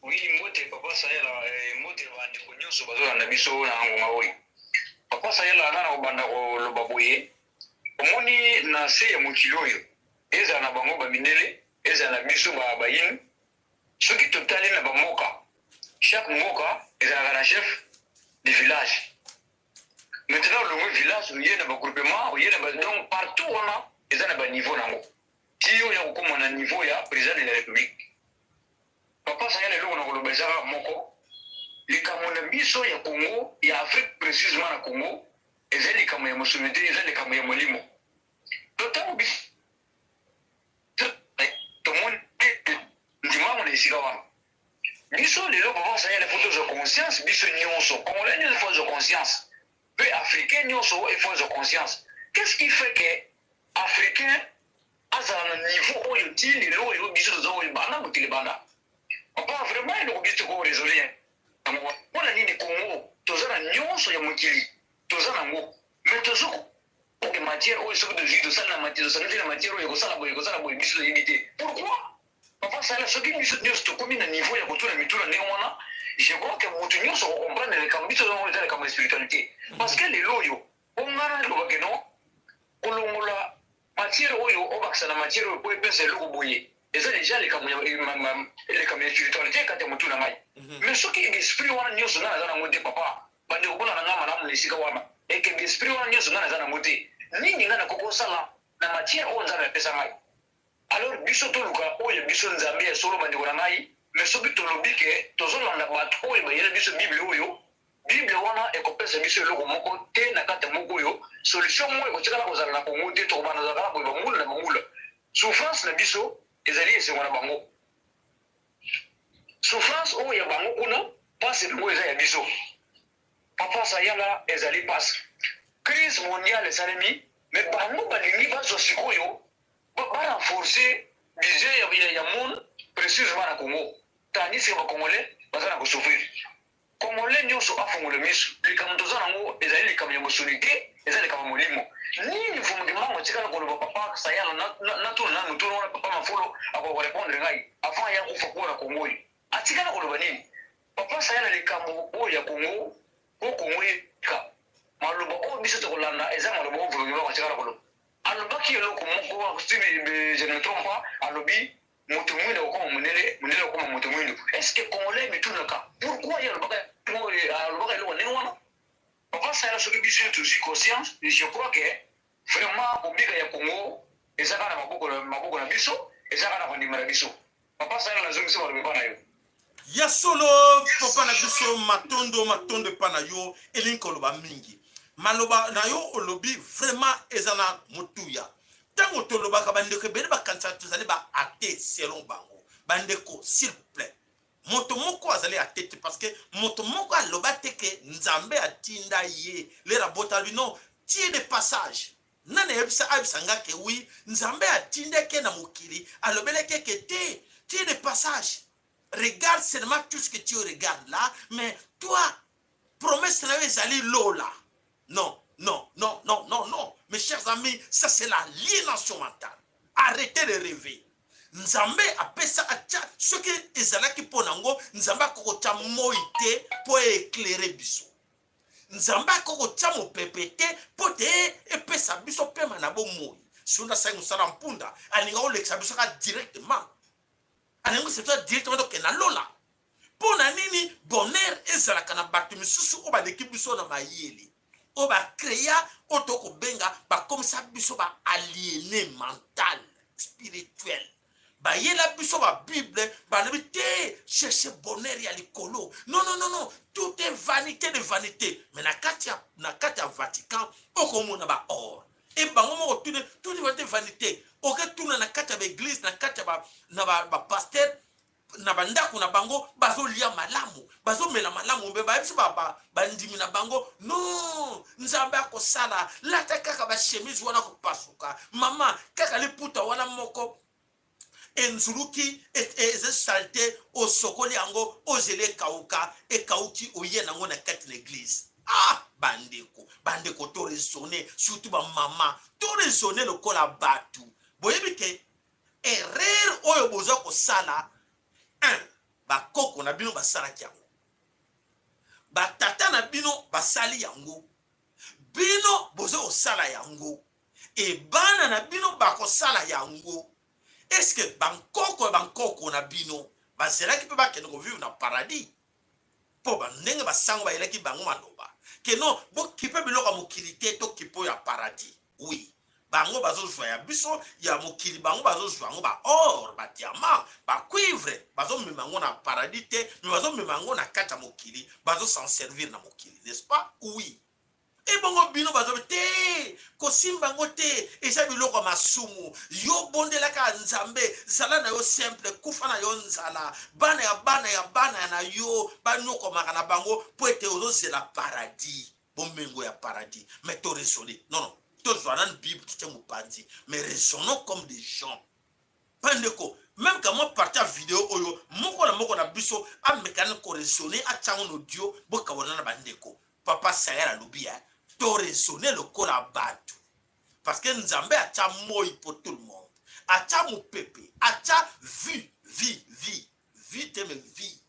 Oui, mbote papa Sayala, eh, mbote bandeko nyonso bazolanda biso na ngonga oyo. Papa Sayala, nga na kobanda koloba boye, omoni na se ya mokili oyo, ezala na bango bamindele, ezala na biso ba bayini, soki totali na bamboka, chaque mboka ezalaka na chef de village. Maintenant olongwe village, oye na ba groupement, oye na ba donc partout wana eza na ba niveau nango. Ti oya kokoma na niveau ya president de la Republique. Papa Sayala eloko na koloba eza kaka moko, likambo na biso ya Congo, ya Afrique precisement na Congo, ezali likambo ya mosuni te, eza likambo ya molimo. Donc tango biso tomoni ndimango na esika wana, biso lelo papa Sayala faut tozwa conscience biso nyonso, Congolais nyonso faut azwa conscience, pe Africain nyonso il faut azwa conscience. Qu'est-ce qui fait que Africain azala na niveau oyo ti lelo oyo biso toza oyo banda mokili banda papa vraiment eloko biso toko raisonne yango mpo na nini Congo toza na nyonso ya mokili toza nango mais tozo koke matière oyo soki tozwi tosali na matière tosangisi na matière oyo ekosala boye ekosala boye biso toyebi te pourquoi papa sala soki biso nyonso tokomi na niveau ya kotuna mituna ndenge wana je crois que moto nyonso akokomprendre likambo biso eza likambo ya spiritualité parce que lelo oyo po nga naloba ke non kolongola matière oyo obakisa na matière oyo po epesa eloko boye eza deja likambo ya likambo ya spiritualité kati ya motu na ngai mhm. mais soki esprit wana nyonso ngai naza nango te papa bandeko mpona na ngai malamu na esika wana ekende esprit wana nyonso ngai naza nango te nini ngai nakoki kosala na matière oyo nzambe apesa ngai alors biso toluka oyo biso nzambe ya solo bandeko na ngai mais soki tolobi ke tozolanda bato oyo bayela biso bible oyo Bible wana ekopesa biso eloko moko te na kati ya mboka oyo, solution moko ekotikala kozala na Congo te, tokobanda kozala kaka boye bambula na bambula. Souffrance na biso ezali esengo na bango. Souffrance oyo ya bango kuna, pasi na bango eza ya biso. Papa Sayala ezali pasi. Crise mondiale esalemi, mais bango balingi bazwa sikoyo ba Ba renforcer budget ya monde précisément na Congo, tandis que bacongolais baza na kosouffrir. Congolais nyonso afongola miso. Likambo toza nango ezali likambo ya mosuni te, eza likambo ya molimo. Nini Mfumu Kimbangu atikala koloba? Papa Sayala, natuna na motuna wana, papa Mafolo akoka korépondre ngai. Avant ya kufa mpo na Kongo oyo, atikala koloba nini, papa Sayala? Likambo oyo ya Kongo, po Kongo eka, maloba oyo biso tokolanda eza maloba oyo Mfumu Kimbangu atikala koloba. Alobaki eloko moko, si je ne me trompe pas, alobi moto mwindo akokoma mondele, mondele akokoma moto mwindo. Est ce que congolais mitunaka pourquoi ye alobaka eloko ndenge wana? Papa Sayala, soki biso tozwi conscience, je crois que vraiment kobika ya Congo eza kaka na maboko na biso, eza kaka na kondima na biso. Papa Sayala, nazongisi maloba epa na yo. Ya solo, papa na biso, matondo, matondo epa na yo. Elingi koloba mingi maloba na yo olobi, vraiment eza na motuya. Ntango tolobaka, bandeko ebele bakanisaka tozali ba athée selon bango. Bandeko, s'il vous plaît, moto moko azali athée te, parce que moto moko aloba te ke Nzambe atinda ye lera bota bino tie de passage. Nani ayebisa, ayebisa nga ke oui, Nzambe atindaki na mokili, alobelaki ke te, tie de passage, regarde seulement tout ce que tu regardes là, mais toi, promesse na yo ezali lola? Non, non, non, non, non, non, mes chers amis, ça, c'est l'aliénation mentale. Arrêtez de rêver. Nzambe apesa, atya, soki ezalaki mpo nango, Nzambe akokotya moi te mpo éclaire biso. Nzambe akokotya mopepe te mpo te epesa biso pema na bomoi. Soki asali mosala mpunda, alinga kolekisa biso kaka directement, alingi kolekisa biso directement, tokende na lola. Mpo na nini bonheur ezalaka na bato misusu oyo baleki biso na mayele, oyo bacréa oyo tokobenga bakomisa biso baaliéné mental, spirituel? Bayela biso babible, balobi te cherche bonheur ya likolo. Non, non, non, non, tout est vanité de vanité. Mais na kati ya Vatican okomona ba or e bango moko. Tune, tout est vanité, vanité. Oketuna na kati ya baeglise, na kati ya na bapasteur, na bandako na bango, bazolia malamu, bazomela malamu, mpe bayebisi bandimi na bango: non, Nzambe akosala. Lata kaka bachemise wana kopasuka, mama, kaka liputa wana moko enzuluki, eza saleté, osokoli yango, ozeli ekauka, ekauki, oye nango na kati na église. Ah, bandeko, bandeko, to raisonne, surtout bamama, to raisonne lokola bato. Boyebi ke erreur oyo boza kosala, 1 bakoko na bino basalaki yango, batata na bino basali yango, bino boza kosala yango, e bana na bino bakosala yango. Est-ce bankoko ya bankoko na bino bazelaki mpe bakende kovivre na paradis? Mpo bandenge basango bayelaki bango maloba ke non, bokipe biloko ya mokili te, tokipe oyo ya paradis. Oui, bango bazozwa ya biso ya mokili, bango bazozwa yango, baor, badiamant, bacuivre, bazomema yango na paradis te, mais bazomema yango na kati ya mokili, bazo s'en servir na mokili, n'est-ce pas? Oui. Ebongo bino bazobi te, kosimba yango te, eza biloko ya masumu. Yo bondelaka Nzambe, zala na yo simple, kufa na yo nzala, bana ya bana ya bana na yo banyokomaka na bango mpo ete ozozela paradis, bomengo ya paradis. Mais to raisonne. Non, non, tozwa nani Bible, totie mopanzi, mais raisonnons comme des gens. Bandeko, même ka mwa partie ya video oyo, moko na moko na biso amekani koraisonner, atyango na audio, bokawana na bandeko. Papa Sayel alobi to raisonne lokola bato, parce que Nzambe atya moi pour tout le monde, atya mopepe, atya vie, vie, vie, vie te, mais vie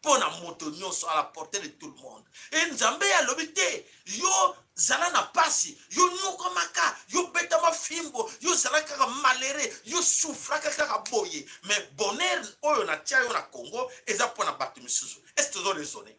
mpo na moto nyonso, à la portée de tout le monde. E Nzambe alobi te yo zala na pasi, yo nyokamaka, yo betama fimbo, yo zala kaka malheureux, yo souffraka kaka boye, mais bonheur oyo natia yo na Congo eza mpo na bato misusu. Est ce tozo raisonner?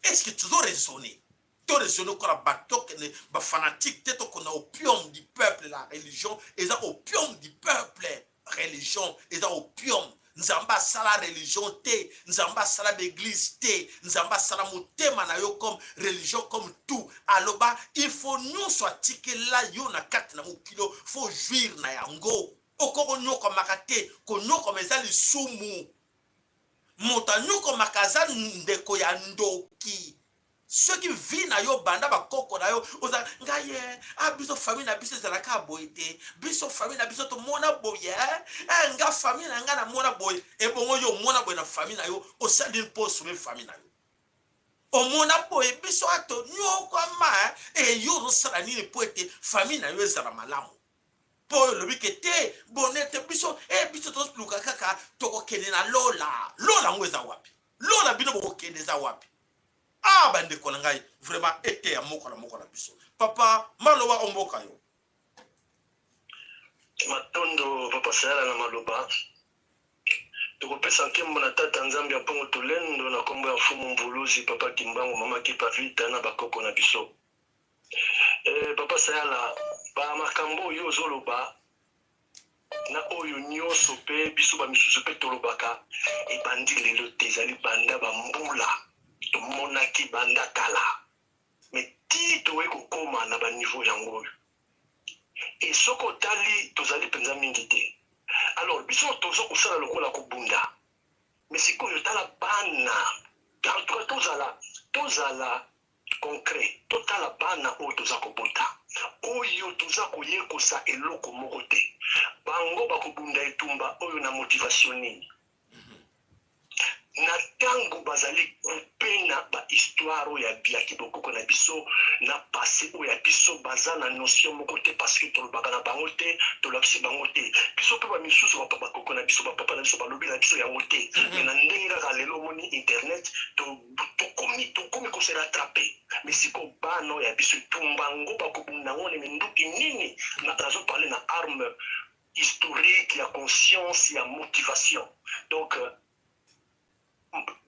Est ce que tozo raisonner? To raisonner lokola bato, tokende bafanatique te, tokona opium du peuple. La religion eza opium du peuple, religion eza opium. Nzambe asala religion te, Nzambe asala baeglise te, Nzambe asala motema na yo comme religion, comme tout. Aloba il faut nyonso atikela yo na kati na mokili, faut jouir na yango. Oko konyokwamaka te, konyokwama eza lisumu. Moto anyokwamaka aza ndeko ya ndoki. Soki vie na yo banda bakoko na yo oza ngai eh, ah, biso famille na biso ezalaka boye te, biso famille na biso tomona boye eh, eh, nga famille na ngai namona boye. Ebongo yo omona boye na famille na yo, osali mpo osome famille na yo omona boye, biso ato nyokwama eh, e yo ozosala nini mpo ete famille na yo ezala malamu? Mpo oyo olobi ke te bonheur te, biso eh, biso tozoluka kaka tokokende na lola. Lola yango eza wapi? Lola bino bokokende eza wapi? Ah, bandeko na ngai, vraiment eteya moko na moko na biso. Papa maloba omboka yo. Matondo papa Sayala na maloba. Tokopesa nkembo na tata Nzambe ya mpongo tolendo na kombo ya mfumu Mvuluzi papa Kimbangu mama Kipa Vita na bakoko na biso. Eh, papa Sayala, ba makambo oyo ozoloba na oyo nyonso mpe biso bamisusu mpe tolobaka ebandi lelo te, ezali banda bambula tomonaki banda kala, me ti toyei kokoma na baniveau yango oyo. E soki otali tozali mpenza mingi te, alors biso tozo kosala lokola kobunda, me sikoyo tala bana, en tout cas tozala tozala concret, totala bana oyo toza kobota, oyo toza koyekosa eloko moko te, bango bakobunda etumba oyo na motivation nini? Na ntango bazali coupe na ba histoire oyo ya kibokoko na biso na passe oyo ya biso, baza na notion moko te, parce que tolobaka na bango te, tolakisi bango te. Biso mpe bamisusu bakoko na biso, bapapa na biso balobi na biso yango te, me na ndenge kaka lelo omoni internet, tokomi tokomi ko se rattraper. Mais sikoyo bana oyo ya biso etumba yango bakobunda yango na minduki nini? Nazo parler na arme historique ya conscience ya motivation. Donc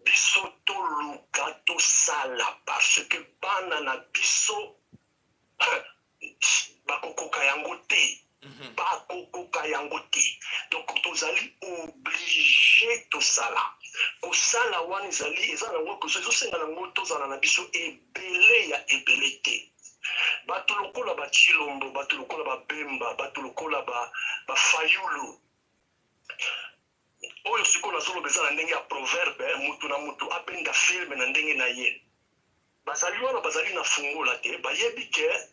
biso toluka tosala, parce que bana na biso bakokoka yango te, bakokoka yango te. Donc tozali oblige tosala. Kosala wana ezali eza nango ezosenga nango tozala na biso ebele ya ebele te. Bato lokola ba Tshilombo, bato lokola ba Bemba, bato lokola ba Fayulu, oyo sikoyo nazoloba eza na ndenge ya proverbe, mutu na mutu abenda filme na ndenge na ye. Bazali wana, bazali na fungola te, bayebi ke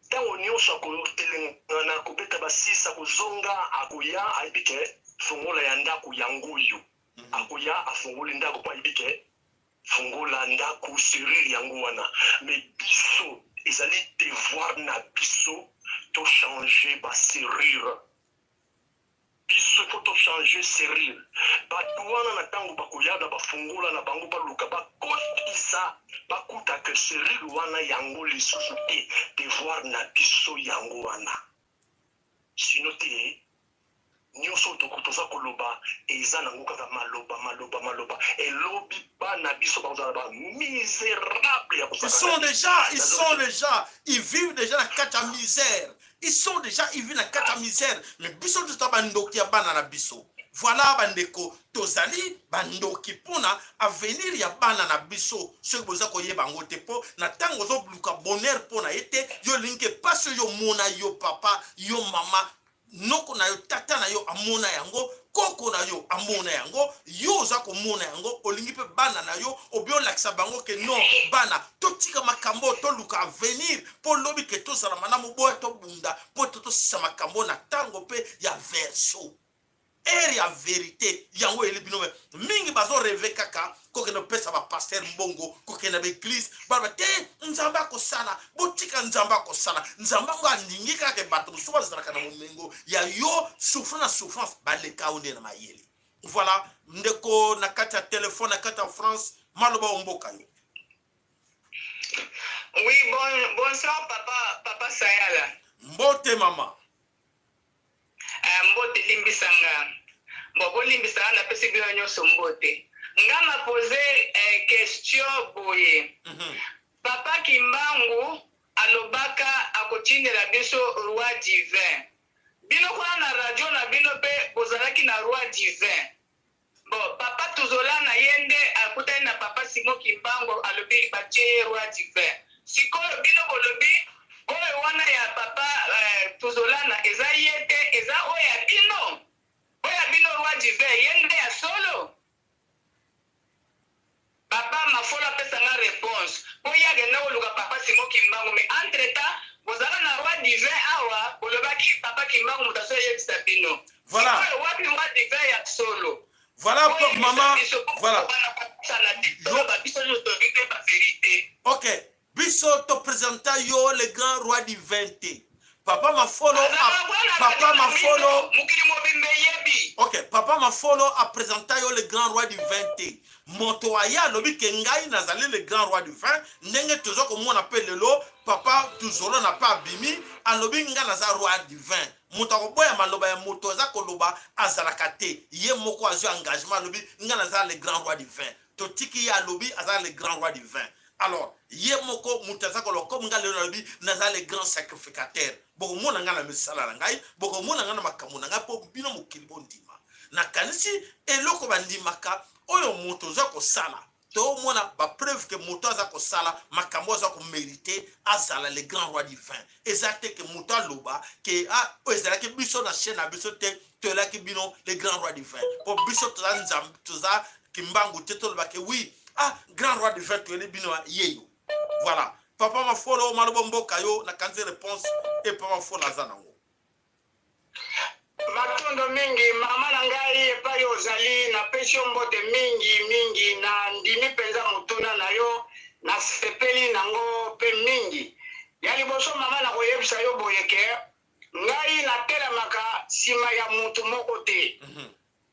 ntango nyonso akotelengana, akobeta basisi, akozonga, akoya, ayebi ke fungola ya ndako yango oyo, akoya afungoli ndako mpo ayebi ke fungola ndako serrure yango wana. Mais biso ezali devoir na biso tochange ba serrure. Biso faut tochange serrure. Bato wana na ntango bakoya na bafungola na bango, baluka bakotisa, bakuta ke serrure wana yango lisusu te. Devoir na biso yango wana, sino te nyonso toza koloba eza nango kaka maloba maloba maloba. Elobi bana biso bakozala ba misérable ya Ils sont déjà, ils sont déjà, ils vivent déjà na kati ya misère. Ils sont déjà, ils vivent na kati ya misère. Mais biso toza bandoki ya bana na biso. Voilà bandeko, tozali bandoki mpona avenir ya bana na biso. Soki boza koyeba yango te, mpo na ntango ozoluka bonheur mpo na ye te, yo olingi ke pasi oyo omona yo papa, yo mama, noko na yo, tata na yo amona yango, koko na yo amona yango, yo oza komona yango, olingi mpe bana na yo obi olakisa bango ke non, bana totika makambo, toluka avenir mpo lobi ke tozala malamu, boya tobunda mpo to tosisa makambo na ntango mpe ya verso ere ya verite. Yango eyeli bino mingi bazo reve kaka kokende kopesa bapaster mbongo, kokende na baeglise, baloba te Nzambe akosala. Botika Nzambe akosala. Nzambe yango alingi kaka bato mosusu bazalaka na bomengo ya yo souffre na souffrance, baleka yo nde na mayele. Voilà ndeko na kati ya telefone na kati ya France, maloba omboka yo. Oui, bon, bonsoir papa, papa Sayala. Mbote mama. Mbote, limbisa nga. Bon, bolimbisa nga, napesi bino nyonso mbote. Nga na pose question boye. Papa Kimbangu alobaka akotindela biso roi divin. Bino kuna na radio na bino pe bozalaki na roi divin. Bon, papa Tuzolana ye nde akutani na papa Simon Kimbangu, alobi batie ye roi divin. Sikoyo bino bolobi oyo wana ya papa Tuzolana eza ye te, eza oyo ya bino. Oyo ya bino roi divin ye nde ya solo? Papa Mafolo apesa nga reponse. ye akenda koluka papa Simon Kimbangu mais entre temps bozalaka na roi divin awa bolobaki papa Kimbangu moto azo yebisa bino. Voilà. Sikoyo wapi roi divin ya solo? Voilà maman, voilà. Ok, biso to présenta yo le grand roi divin te. Papa Mafolo a, Papa Mafolo Ok, Papa Mafolo a présenta yo le grand roi divin te. Moto aya alobi ke ngai nazali le grand roi divin ndenge toza komona pe lelo papa tuzolo na pe abimi alobi ngai naza roi divin. Moto akoboya maloba ya moto aza koloba azalaka te. Ye moko azwi engagement alobi nga naza le grand roi du vin. Totiki ye alobi aza le grand roi du vin. Alors ye moko moto aza koloba comme nga lelo nalobi naza le grand sacrificateur. Bokomona nga na misala na ngai, bokomona nga na makambo na ngai mpo bino mokili bondima. Nakanisi eloko bandimaka oyo moto oza kosala tomona ba preuve ke moto aza kosala makambo aza ko merite azala le grand roi divin eza te ke moto aloba ke ah, oyo ezalaki biso na chaîne na biso te toyelaki bino le grand roi divin mpo biso toza nzambe toza kimbangu te toloba ke oui ah grand roi divin toyeli bino yeyo voilà papa mafolo maloba mboka yo nakanisi réponse e papa mafolo aza nango. Matondo mingi mama na ngai epai ozali, napesi yo mbote mingi mingi, na ndimi mpenza motuna na yo, nasepeli nango mpe mingi. Ya liboso mama, nakoyebisa yo boye ke ngai natelemaka sima ya mutu moko te.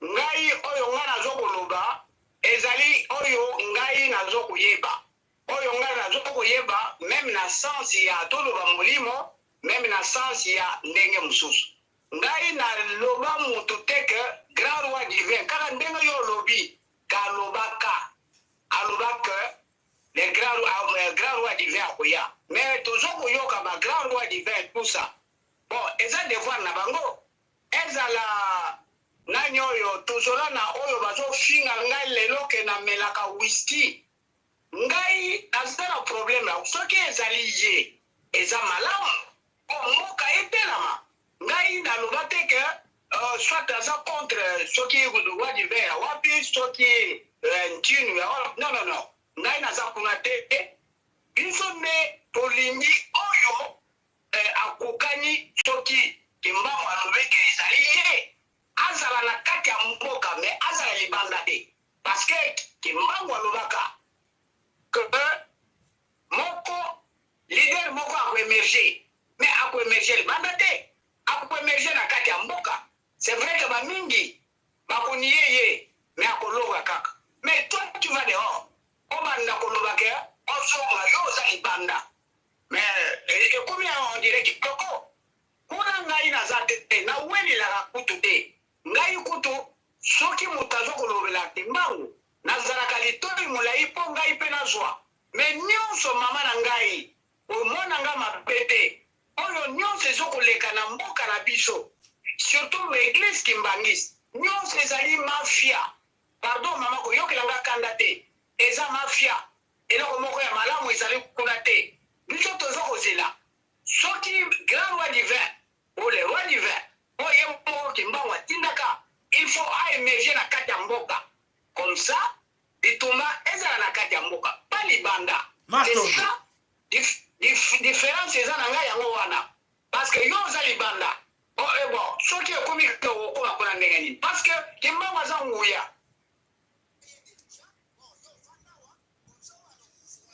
Ngai oyo ngai nazo koloba ezali oyo ngai nazo koyeba. Oyo ngai nazo koyeba meme na sens ya toloba molimo, meme na sens ya ndenge mosusu. Ngai na loba mutu te que grand roi divin kaka ndenge yo olobi que alobaka, aloba que le grand roi, grand roi divin akoya mais tozo koyoka ba grand roi divin tout ça bon eza devoir na bango ezala nani oyo tozola na oyo bazo finga ngai lelo que na melaka whisky. Ngai naza na problème ya soki ezali ye eza malamu po mboka etelama ngai naloba te que soit aza contre soki roi divin ya wapi soki ntinu ya wapi non non non ngai naza kuna te biso nde tolingi oyo akokani soki kimbangu alobi ke ezali ye azala na kati ya mboka mais azala libanda te. Parce que kimbangu alobaka que moko leader moko ako emerger mais ako emerger libanda te ako emerger na kati ya mboka c'est vrai que ba mingi bako nier ye mais akolonga kaka mais toi tu vas dehors obanda koloba que ozonga yo oza libanda mais ekomi on dirait kitoko kuna ngai naza te nawelelaka kutu te Ngai kutu soki moto azo kolobela kimbangu nazalaka litoyi molayi po ngai pe nazua mais nionso maman na ngai omona nga mabe te oyo nionso ezo koleka na mboka na biso surtout ba eglise kimbanguiste nionso ezali mafia pardon maman koyokela nga kanda te eza mafia eloko moko ya malamu ezali kuna te biso tozo kozela soki grand roi divin Oyo le roi divin oyo ye moko kimbangu atindaka il faut a emerger na kati ya mboka comme ça bitumba ezala na kati ya mboka pas libanda c'est ça difference eza na ngai yango wana parce que yo oza libanda oh, eh, bon soki ekomi okokoma kuna ndenge nini parce que kimbangu aza nguya.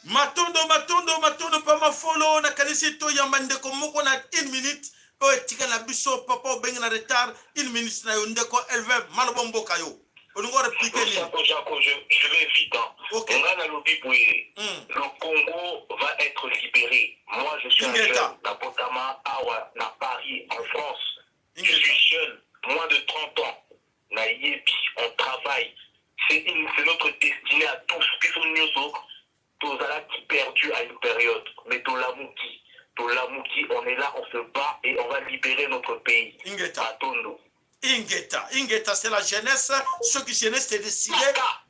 Matondo matondo matondo pa mafolo nakanisi toyamba ndeko moko na une minute oyo etikali na biso papa obengi na retard une minute na yo ndeko Elvin maloba mboka yo olingi oreplike nini? Jako, Jako, je, je vais vite. Hein. Ok. Nga nalobi boye, Le Congo va être libéré. Moi, je suis un Ingeta. jeune, nabotama awa na Paris, en France. Je suis jeune, moins de 30 ans. Nayebi, on travaille. C'est une, c'est notre destinée à tous. Biso nyoso tozalaki perdu à une période, mais tolamuki. Tolamuki, on est là, on se bat et on va libérer notre pays. Ingeta. Matondo. Ingeta, Ingeta, c'est la jeunesse. Ceux qui jeunesse c'est décidé.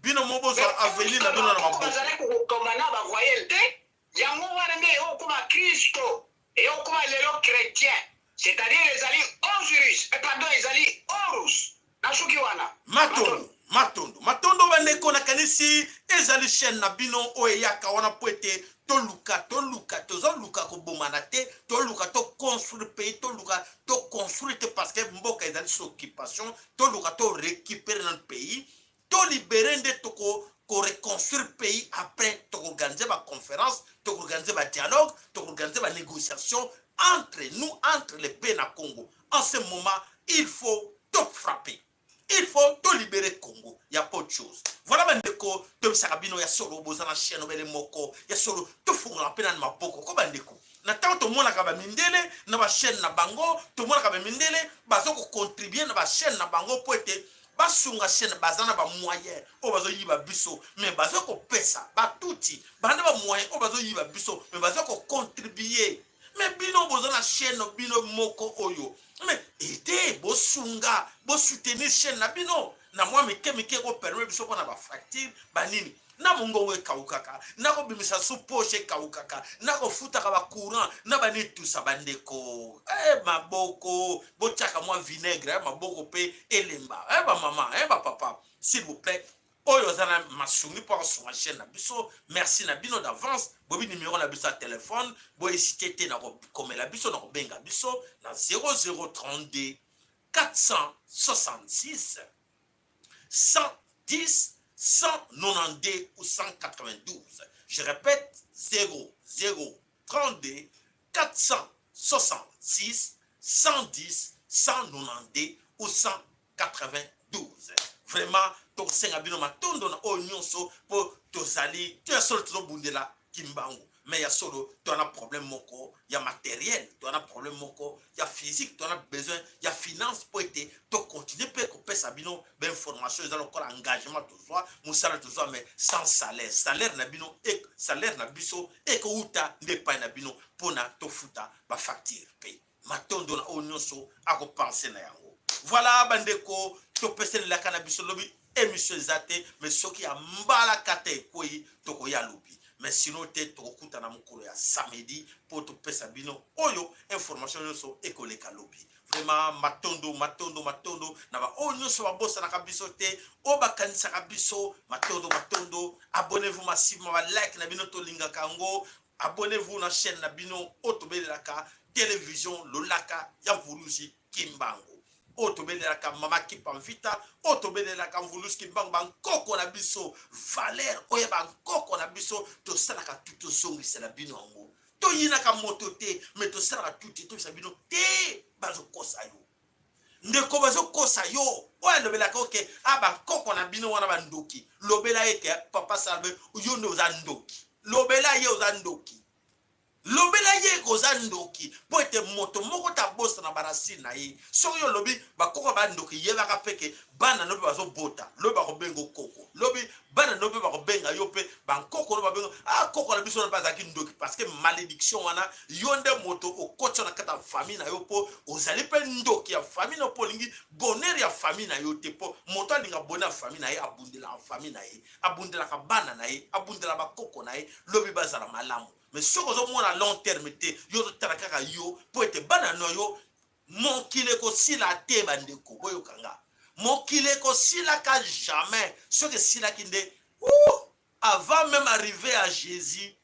Bino mobozo avenir na bino na maboko. Bazali kokoma na ba voyelle te. Yango wana nde ekokoma Kristo, ekokoma lelo chretien, c'est-à-dire ezali Osiris, eh, pardon, ezali Horus. Nasuki wana. Matondo, matondo, matondo bandeko, nakanisi ezali chaîne na bino oyo eyaka wana po ete Toluka, toluka, tozoluka kobomana te, toluka to construire pays, toluka to construire te parce que mboka ezali sous occupation, toluka to récupérer notre pays, to libérer nde toko ko reconstruire pays après tokoorganize ba conférence, tokoorganize ba dialogue, tokoorganize ba négociation entre nous, entre les pays na Congo. En ce moment, il faut top frapper. Il faut to libérer Congo. Ya pas autre chose. Voilà bandeko, tobisaka bino ya solo boza na chaîne obele moko ya solo tofungola mpe na maboko ko bandeko. Na ntango tomonaka ba mindele na ba chaîne na bango, tomonaka ba mindele bazo ko contribuer na ba chaîne na bango po ete basunga chaîne, baza na ba moyen oyo bazoyiba biso mais bazo kopesa batuti, baza na ba moyen oyo bazoyiba biso mais bazo ko contribuer. Mais bino boza na chaîne bino moko oyo, mais aide, bosunga, bosoutenir chaîne na bino na mwa mike mike ekopermettre biso mpona bafacture banini na mongongo ekaukaka, na kobimisa su poche ekaukaka, na kofutaka bacourant na banini tusa bandeko. Maboko botiaka mwa vinaigre maboko mpe elemba bamama bapapa, s'il vous plaît. Oyo aza na masungi mpo akosunga chaîne na biso, merci na bino d'avance. Boyebi numéro na biso ya telefone, bohésite te na kokomela biso, na kobenga biso na 0032 466 110 192 ou 192. Je répète, 0032 466 110 192 ou 192. Vraiment, tokosenga bino matondo na oyo nyonso mpo tozali to ya solo tozobundela Kimbangu. Mais ya solo toza na problème moko ya matériel, toza na problème moko ya physique, toza na besoin ya finance mpo ete tocontinue mpe kopesa bino bainformation. Eza lokola engagement tozwa, mosala tozwa, mais sans salaire. Salaire na bino, salaire na biso ekouta nde epai na bino mpona tofuta bafacture mpe matondo na oyo nyonso akopense na yango. Voilà bandeko, topeselelaka na biso lobi émission eza te, mais soki ya mbalaka te ekwei, tokoya lobi, mais sinon te tokokutana mokolo ya samedi mpo topesa bino oyo information nyonso ekoleka lobi. Vraiment matondo, matondo, matondo na baoyo nyonso babosanaka biso te, oyo bakanisaka biso. Matondo, matondo. Abonnez-vous massivement, balike na bino tolingaka yango. Abonnez-vous na chaîne na bino oyo tobelelaka télévision Lolaka ya Mvuluzi Kimbangu, oyo tobelelaka Mama Kipa Mvita, oyo tobelelaka Mvuluzi Kimbangu, bankoko na biso, valeur oyo bankoko na biso tosalaka tu tozongisela bino yango. Toyinaka moto te, mais tosalaka tu te tobisa bino te. Bazokosa yo ndeko, bazokosa yo. Oyo alobelaka oke a bankoko na bino wana bandoki, lobela ye ke papa Salve, yo nde oza ndoki. Lobela ye oza ndoki, lobela ye oza ndoki, mpo ete moto moko te abosana baracine na ye. Soki yo olobi bakoko bandoki, yebaka mpe ke bana no mpe bazobota lobi bakobenga okoko, lobi bana no mpe bakobenga yo mpe bankoko no babenga ah koko na biso wana mpe azalaki ndoki, parce que malédiction wana yo nde moto okotisa na kati ya famille na yo, mpo ozali mpe ndoki ya famille na yo, mpo olingi bonheur ya famille na yo te. Mpo moto alinga bonheur ya famille na ye, abundelaka famille na ye, abundelaka bana na ye, abundelaka bakoko na ye lobi bazala malamu. Mais soki ozomona long terme te, yo ozotala kaka yo mpo ete bana na yo, mokili ekosila te. Bandeko, boyokanga, mokili ekosilaka jamais. Soki esilaki nde avant même arriver à Jésus,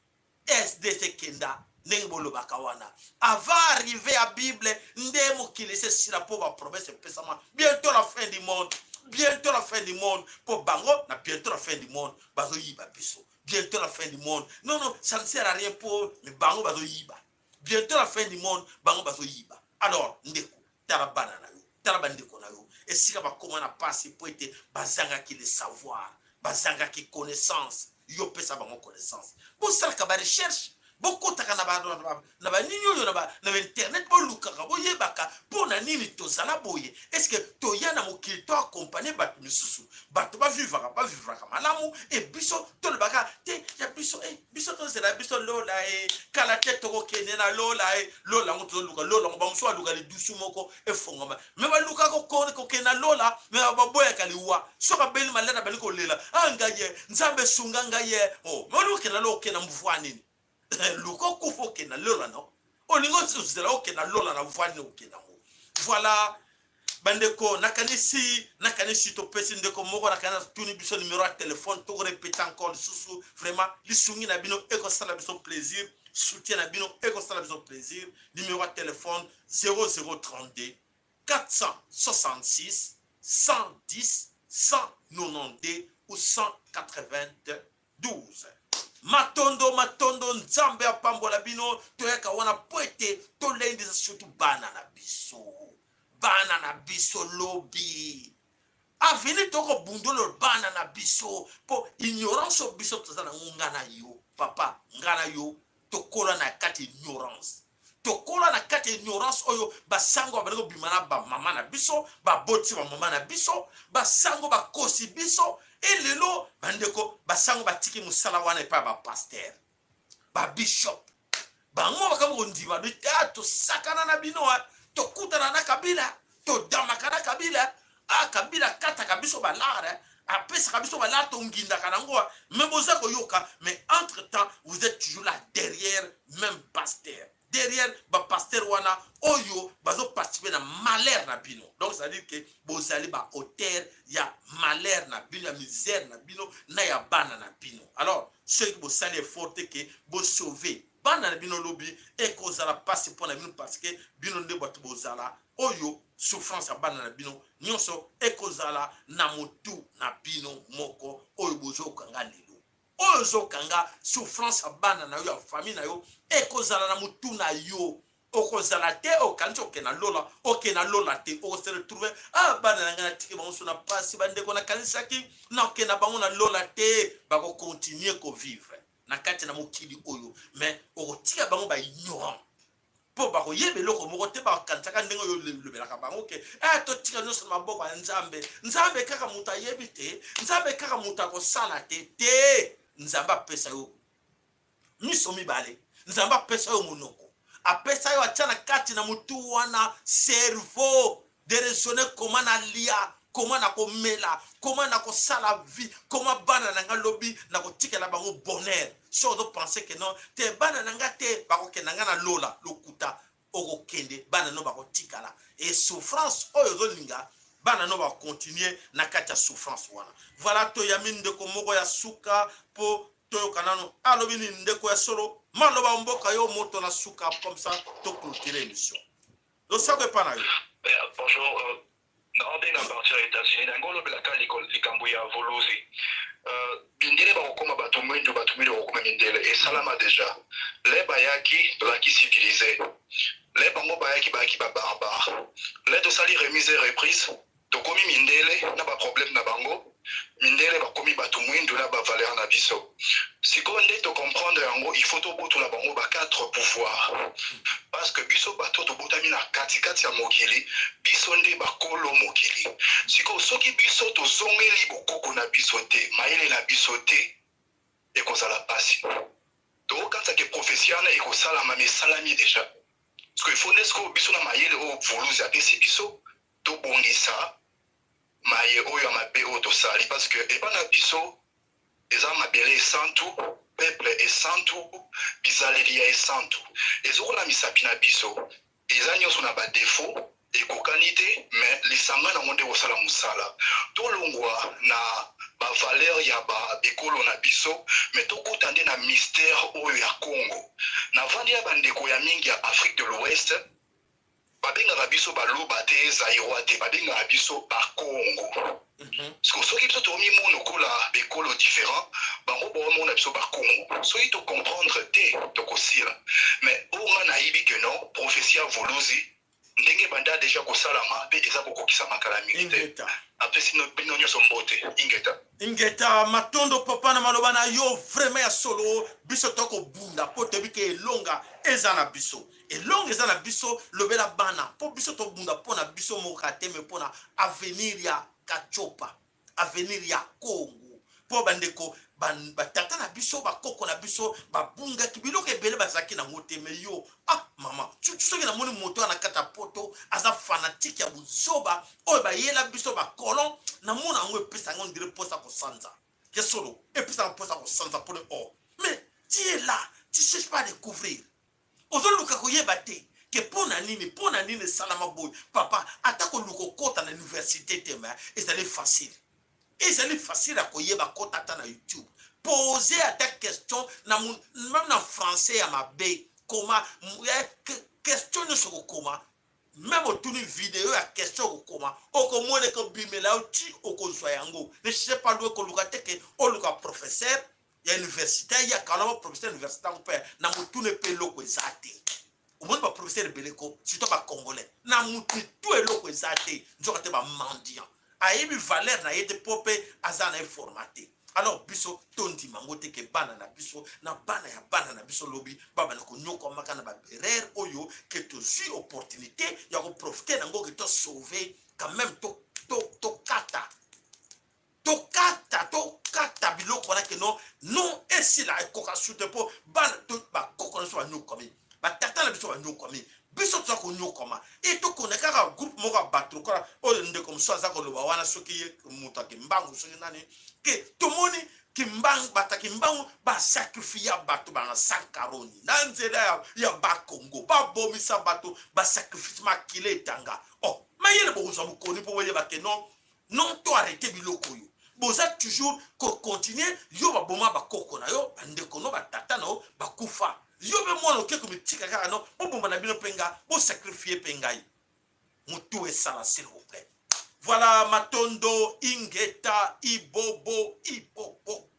sdc ekenda ndenge bolobaka wana. Avant arriver ya Bible nde mokili esi esila, mpo bapromesse epesama bientôt la fin du monde, bientôt la fin du monde. Mpo bango na bientôt la fin du monde bazoyiba biso. Bientôt la fin du monde, non non, ça ne sert à rien, mpo bango bazoyiba. Bientôt la fin du monde, bango bazoyiba. Alors ndeko, tala bana na yo, tala bandeko na yo esika bakóma na pasi mpo ete bazangaki le savoir, bazangaki connaissance. Yo pesa bango connaissance, bosalaka barecherche, bokotaka na banini oyo na bainternet, bolukaka, boyebaka mpo na nini tozala boye. Est-ce toya na mokili to accompagne bato misusu, bato bavivaka, bavivraka malamu, e biso tolobaka te ya biso e biso tozela biso lola e kala te, tokokende na lola e lola yango tozoluka lola yango. Bamosusu baluka lidusu moko efongama, mais balukaka kokende na lola, mais baboyaka liwa. Soki abeli malade, abali kolela: a ngai ye, Nzambe esunga ngai ye. O mais olingi okende na lola, okende na mvwa nini? Luka okufa okende na lola. No, olingi ozela okende na lola na mvwa nini? Okende yango. Voilà. Bandeko, nakanisi nakanisi topesi ndeko moko, nakanisi atuni biso numero ya telefone, tokorepete encore lisusu. Vraiment, lisungi na bino ekosala biso plaisir, soutien na bino ekosala biso plaisir. Numero ya telefone 0032 466 110 192 ou 192. Matondo, matondo, Nzambe apambola bino. Toyaka wana po ete tolendisa surtout bana na biso, bana na biso lobi avenir, tokobundolo bana na biso mpo ignorance oyo biso toza nango. Nga na yo, papa, nga na yo tokola na kati ignorance, tokola na kati ya ignorance oyo basango babandi kobima na bamama na biso, baboti bamama na biso, basango bakosi biso. E lelo bandeko, basango batiki mosala wana epai ya bapasteur, babishop. Bango bakambo kondima bi te, tosakana na bino, tokutana na Kabila, todamaka na Kabila. Ah, Kabila akataka biso balare, apesaka biso balare, tongindaka nango. Mais boza koyoka, mais entre temps vous êtes toujours là derrière même pasteur, derrière bapasteur wana oyo bazoparticipe na malheur na bino. Donc c'est à dire que bozali baauteur ya malheur na bino, ya misère na bino na ya bana na bino. Alors soki bosali effort te ke bosauve bana na bino lobi, ekozala mpasi mpo na bino, parce que bino nde bato bozala oyo souffrance ya bana na bino nyonso ekozala na motu na bino moko. Oyo bozokanga lelo, oyo ozokanga souffrance ya bana na yo, ya famille na yo, ekozala na motu na yo. Okozala te, okanisi okende na lola, okende na lola te, okose retrouve: ah, bana na ngai natiki bango so na pasi. Bandeko, nakanisaki nakokende na bango na lola te. Bakokontinue kovivre na kati na mokili oyo, mais okotika bango baignorant mpo bakoyeba eloko moko te. Bakanisaka ndenge oyo olobelaka bango ke eh, totika nyonso na maboko ya Nzambe, Nzambe kaka moto ayebi te, Nzambe kaka moto akosala te. Te, Nzambe apesa yo miso mibale, Nzambe apesa yo monoko, apesa yo, atia na kati na motu wana cerveau de raisonner: koma nalia, koma na komela, koma na kosala vie, koma bana na nga lobi na kotikela bango bonheur. So ozopense ke non te, bana na nga te bakokenda nga na lola, lokuta. Okokende, bana no bakotikala e souffrance oyo ozolinga bana no bakontinue na kati ya souffrance wana. Voilà, toyami ndeko moko ya suka mpo toyoka nano alobi nini. Ndeko ya solo, maloba mboka yo moto na suka, comme ça toclôture émission. Losako epa na yo. Bonjour, naobenga à partir ya États-Unis. Nango olobelaka likambo ya Voluzi, mindele bakokóma bato mwindu, bato mwindu bakokóma mindele. Esalama déjà. Le bayaki, tozalaki civilisé. Le bango bayaki, bayaki babarbare. Le tosali remise et reprise, tokomi mindele na baproblème na bango. Mindele bakomi bato mwindu na bavaleur na biso. Sikoyo nde tocomprendre yango, il faut tobotola bango ba quatre pouvoir, parce que biso bato tobotami na katikati ya mokili, biso nde bakolo mokili. Sikoyo soki biso tozongeli bokoko na biso te, mayele na biso te, ekozala pasi. Tokokanisaka prophétie wana ekosalama, mais esalami déjà, parce que il faut nde sikoyo biso na mayele oyo Voluzi apesi biso, tobongisa maye oyo ya mabe oyo tosali, parce que epa na biso eza mabele esantu, peuple esantu, bizaleli ya esantu ezokola. Misapi na biso eza nyonso na badéfaut, ekokani te, mais lisanga nango nde kosala mosala. Tolongwa na bavaleur ya baekolo na biso, mais tokota nde na mystère oyo ya Congo. Navandi ya bandeko ya mingi ya Afrique de l'Ouest, babengaka biso Baluba te, Zaïrois te, babengaka biso Bakongo. Parce que soki biso tomimona lokola bekolo différent, bango baomona biso Bakongo. Soki tocomprendre te, tokosila. Mais oyo nga nayebi ke non, prophétie ya Voluzi ndenge banda déjà kosalama mpe eza kokokisama kala mingi te. Apesi bino nyonso mbote, ingeta. Ingeta, matondo papa na maloba na yo. Vraiment ya solo, biso tokobunda mpo toyebi ke elonga eza na biso, elonga eza na biso. Lobela bana mpo biso tobunda mpo na biso moko kaka te, mais mpo na avenir ya Kachopa, avenir ya Congo. Mpo bandeko, batata na biso, bakoko na biso babungaki biloko ebele, bazalaki nango te. Mais yo, ah mama, soki namoni moto wana na kati ya poto aza fanatique ya buzoba oyo bayela biso bacolon, namona yango epesa yango ndire mposa kosanza. Ya solo, epesaka mposa kosanza mpona or. Mais tu es là, tu cherches pas à découvrir, ozoluka koyeba te ke mpo na nini, mpo na nini esalama boye. Papa, ata koluka okota. université te, mais ezali facile, ezali facile ya koyeba. Kota ata na YouTube, pose ata question na même na français ya mabe, koma question nyonso kokoma, même otuni video ya question okokoma, okomona ekobimela yo ti okozwa yango. Ne cherche pas loin, koluka te ke oluka professeur ya université ayaka wana. Baprofesseur ya université yango mpe na motuna mpe eloko eza te. Omoni baprofesseur ebele ko, surtout bacongolais, na mutu tu eloko eza te, nzoka te bamendiant, ayebi valeur na ye te mpo mpe aza na ye formate. Alors biso tondima yango te ke bana na biso na bana ya bana na biso lobi babanda konyokwamaka na baberere oyo ke tozwi opportunité ya koprofite nango ke tosauve quand même, tokata tokata tokata biloko wana ke non non, esila, ekoka su te, mpo bana bakoko na biso banyokwami, batata na biso banyokwami, biso toza konyokwama. E tokona kaka groupe moko ya bato lokola oyo ndeko mosusu aza koloba wana, soki ye moto akimbangu, soki nani, ke tomoni Kimbangu, bato ya Kimbangu basakrifia bato bana Sankaroni na nzela ya Bakongo, babomisa bato, basakrifise, makila etanga. Oh, mayele bokozwa mokoni mpo boyeba ke non non, to arrete biloko oyo boza toujours kocontinue. Yo baboma bakoko na yo, bandeko no, batata na yo bakufa, yo mpe mwana oke komitika kaka no, bobomba na bino mpe nga, bosakrifie mpe ngai, motu esala, s'il vous plaît. Voilà, matondo, ingeta, ibobo, ibobo.